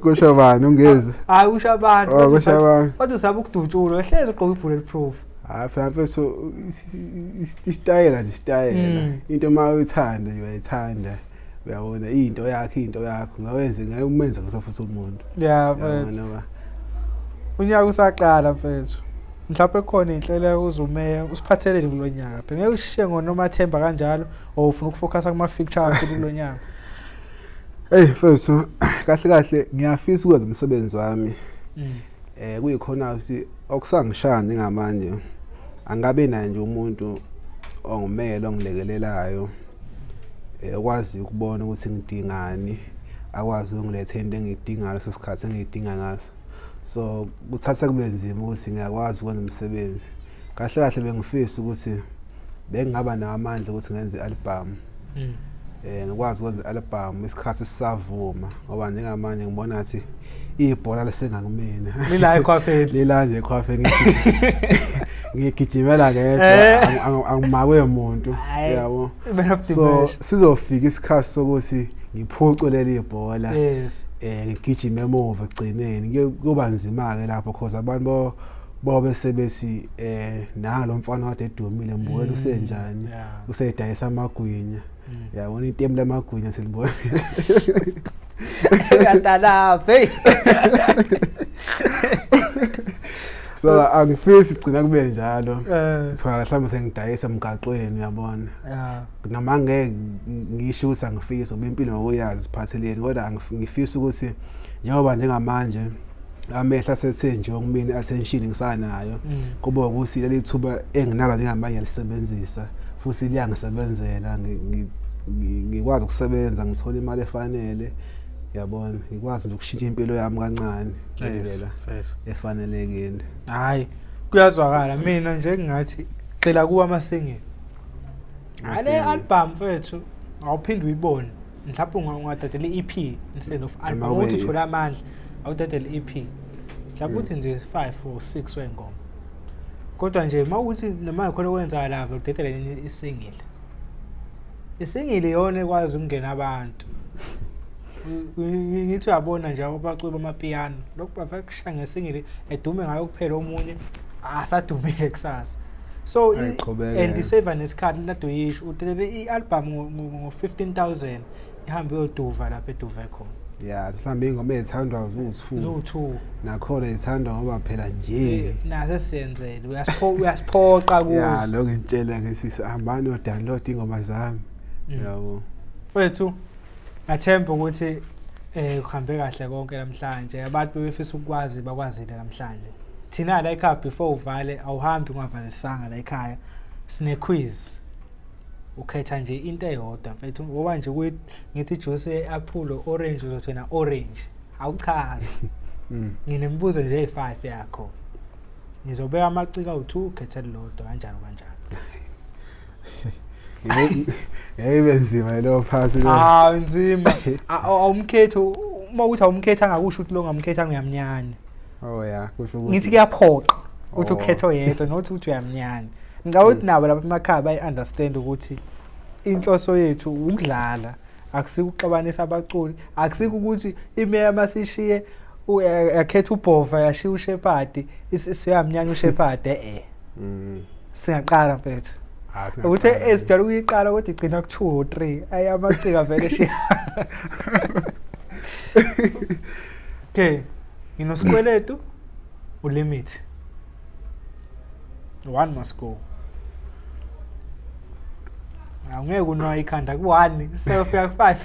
Kusho bani ungezi? Hayi kusho abantu. Oh, kusho abantu. Bathi usaba ukudutshulwa hlezi ugqoke i-bulletproof. Hayi phela mfethu isitayela nje isitayela. Into uma uyithanda uyayithanda. Uyabona into yakho into yakho ngawenze ngeke umenze kusafuthi umuntu. Yeah mfethu. Unyaka usaqala mfethu. Mhlawumbe khona inhlelo uzumeya usiphathelele kulonyaka. Phela ngeke ushishe ngoNomathemba kanjalo or ufuna ukufocusa kuma feature akho kulonyaka. Hey mfethu kahle kahle ngiyafisa ukwenza umsebenzi wami. Kuyikhona ukuthi okusangishaya njengamanje angabe naye nje umuntu ongumele ongilekelelayo okwazi ukubona ukuthi ngidingani, akwazi ukungiletha into engiyidingayo leso sikhathi engiyidinga ngaso. So kuthatha kube nzima ukuthi ngiyakwazi ukwenza umsebenzi. Kahle kahle bengifisa ukuthi bengingaba nawo amandla ukuthi ngenze i-album. Ngikwazi ukwenza i-album isikhathi sisavuma ngoba njengamanje ngibona ngathi ibhola lisengakumina. Lila ekhwapheni. Lila nje ekhwapheni. Ngigijimela ngedwa angimakwe umuntu yabo. So sizofika isikhathi sokuthi ngiphuce leli ibhola. Yes. Ngigijime emuva egcineni kuyoba nzima ke lapho because abantu bobe sebethi nalo mfana kade edumile mbukela usenjani usedayisa amagwinya. Yabona itemu lamagwinya silibona. Uyatalapha hey. So angifisi igcina kube njalo. Sifaka mhlawumbe sengidayisa emgaqweni uyabona. Noma ngeke ngisho ukuthi angifisi ngoba impilo ngokuyazi iphatheleni kodwa ngifisa ukuthi njengoba njengamanje amehla asethe nje okumina attention ngisanayo kube ukuthi leli thuba enginalo njengamanje ngiyalisebenzisa futhi liyangisebenzela ngikwazi ukusebenza ngithola imali efanele yabona ngikwazi nje ukushintsha impilo yami kancane ngendlela efanelekile. Hayi kuyazwakala mina nje ngingathi gxila kuwa ama-single. Ale album mfethu awuphinde uyibone mhlawumbe ungadedela i-EP instead of album ukuthi uthola amandla awudedela i-EP mhlawumbe uthi nje 5 or 6 wengoma kodwa nje mawukuthi noma khona okwenzakala udedela i-single. I-single iyona ekwazi ukungena abantu. Ngithi uyabona nje abaculi bamapiano lokhu bafaka kushaya nge-single edume ngayo kuphela omunye asadumile kusasa. So and iseva nesikhathi lado yisho udelele i-album ngo-15,000 ihambe iyoduva lapha eduve khona. Yeah, mhlawumbe ingoma ezithandwa ziwu-2. Ziwu-2. Nakhona izithandwa ngoba phela nje. Naso siyenzele uyasiphoqa kuzo. Yeah, lokho ngitshela ngithi hambani yo download ingoma zami. Yabo. Mfethu ngathemba ukuthi kuhambe kahle konke namhlanje. Abantu bebefisa ukwazi bakwazile namhlanje. Thina la ekhaya before uvale awuhambi ungavalisanga la ekhaya. Sine quiz. Ukhetha nje into eyodwa mfethu ngoba nje ngithi juice apple orange uzothi wena orange awuchazi. Nginemibuzo nje eyi-5 yakho. Ngizobeka amaciko awu-2 ukhethe elilodwa kanjalo kanjalo. Ngeke nzima lo phasi lo. Ah nzima. Awumkhetho uma uthi awumkhetha angakusho ukuthi lo ngamkhetha ngiyamnyanya. Oh yeah kusho ukuthi ngithi kuyaphoqa ukuthi ukhethe oyedwa not ukuthi uyamnyanya. Ngicabanga ukuthi nabo lapha emakhaya bayi-understand ukuthi inhloso yethu ukudlala akusiko ukuxabanisa abaculi akusiko ukuthi imeya masishiye yakhetha ubhova yashiya uShepherd isiyamnyanya uShepherd Singaqala mfethu. Ukuthi esijwayele ukuyiqala kodwa igcina ku-2 or 3 ayi amacika vele shiya. Okay, nginosikweletu ulimit. One must go. Awungeke unwaye ikhanda ku-1 seyofika ku-5.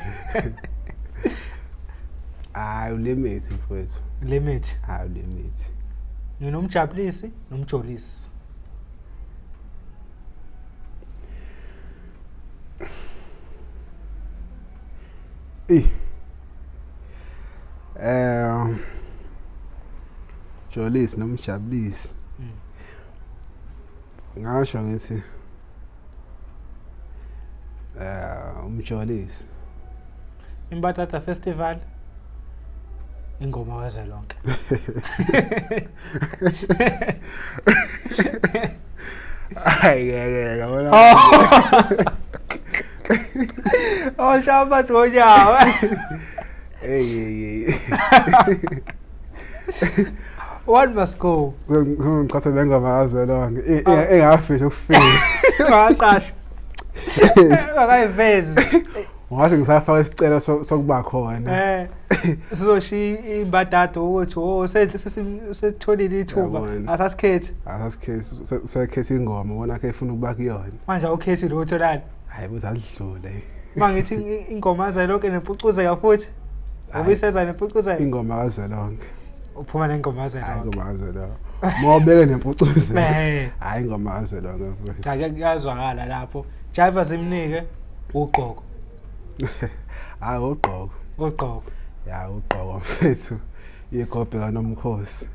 Hayi ulimit mfowethu. Limit. Hayi ulimit. Nginomjabulisi nomjolisi. Eh. Jolisi nomjabulisi. Ngasho ngithi umjolisi. Imbatata Festival ingoma kazwelonke. Hayi ngeke yabona. Oh shamba ngonyawo. Hey hey hey. One must go. Ngiqhatha nengoma kazwelonke engafisha ukufika. Ungaqasha. Akayivezi. Ungathi ngisafaka isicelo sokuba khona. Sizoshiya imbadado ukuthi oh sesitholile ithuba asasikhethi. Asasikhethi usekhetha ingoma wona ke efuna ukuba kuyona. Manje awukhethi lutho lana. Hayi buzadlule. Mangithi ingoma kazwelonke nempucuzeka futhi. Ubiseza nempucuzeka. Ingoma kazwelonke. Uphuma nengoma kazwelonke. Ingoma kazwelonke. Mawubeke nempucuzeko. Hayi ingoma kazwelonke mfowethu. Cha kuyazwakala lapho. Jive zimnike ugqoko. Hayi ugqoko. Ugqoko. Ya ugqoko mfethu. Igobhe kaNomkhosi.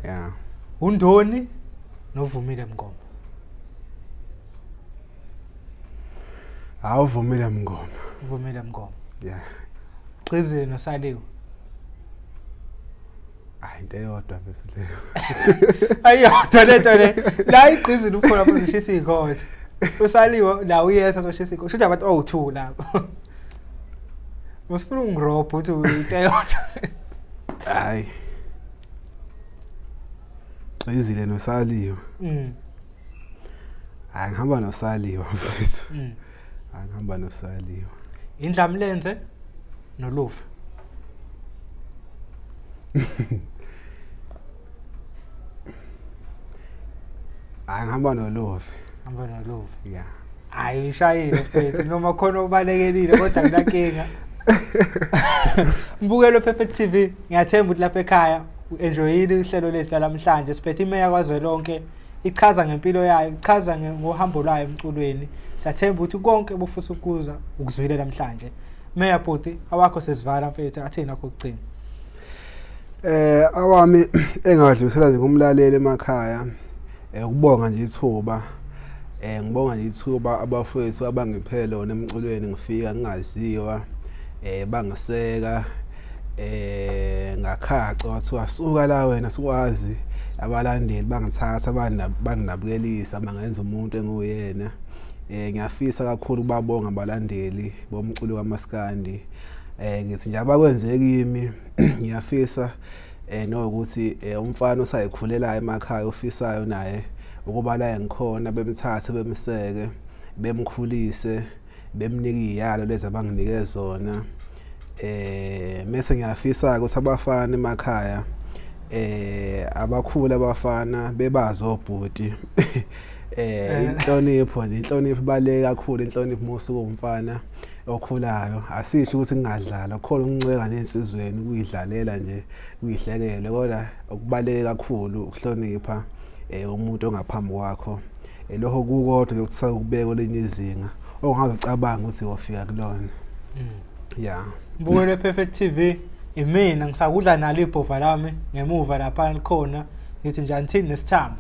Yeah. Undoni novumile Mngoma. Hayi uvumile Mngoma. Uvumile Mngoma. Yeah. Gqizile noSaliwe. Hayi into eyodwa mfethu leyo. Ayiyodwa lento le. La igqizile ukhona futhi ushisa ikhotha. Usaliwe la uyesa soshisa ikhotha. Shuthi abantu owu2 lapho. Usifuna ungirobha uthi into eyodwa. Hayi. Gqizile noSaliwe. Hayi ngihamba noSaliwe mfethu. Hayi ngihamba noSaliwe. Indlamlenze nolufa. Hayi ngihamba nolufa. Ngihamba nolufa. Yeah. Hayi ishayile mfethu noma khona obalekelile kodwa kunankinga. Mbukelo Perfect TV ngiyathemba ukuthi lapha ekhaya uenjoyile uhlelo lethu namhlanje. Siphethe imeya kwaZwelonke ichaza ngempilo yayo, ichaza ngohambo lwayo emculweni. Siyathemba ukuthi konke obufuthi ukuza ukuzwile namhlanje. Meya bhuti awakho sesivala mfethu athini akho ukugcina. Awami engadlulisela nje kumlaleli emakhaya ukubonga nje ithuba. Ngibonga nje ithuba abafowethu abangiphe lona emculweni ngifika ngingaziwa bangiseka ngakhaca wathiwa suka la wena sikwazi abalandeli bangithatha banginabukelisa bangenza umuntu enguyena. Ngiyafisa kakhulu ukubabonga abalandeli bomculo kaMaskandi. Ngithi nje abakwenze kimi ngiyafisa nokuthi umfana osayikhulelayo emakhaya ofisayo naye ukuba la engikhona bemthathe bemseke bemkhulise bemnike iziyalo lezi abanginike zona. Mase ngiyafisa ukuthi abafana emakhaya abakhulu abafana bebazi obhuti. Inhlonipho nje, inhlonipho ibaluleke kakhulu. Inhlonipho uma usuke umfana okhulayo asisho ukuthi ngingadlala khona ukunceka nje ensizweni ukuyidlalela nje kuyihlekele, kodwa okubaluleke kakhulu ukuhlonipha umuntu ongaphambi kwakho. Lokho kukodwa ukuthi ukubeka kwelinye izinga ongazocabanga ukuthi uyofika kulona. Yeah. Mbukelo Perfect TV imina ngisakudla nalo ibhova lami ngemuva lapha likhona ngithi nje until next time.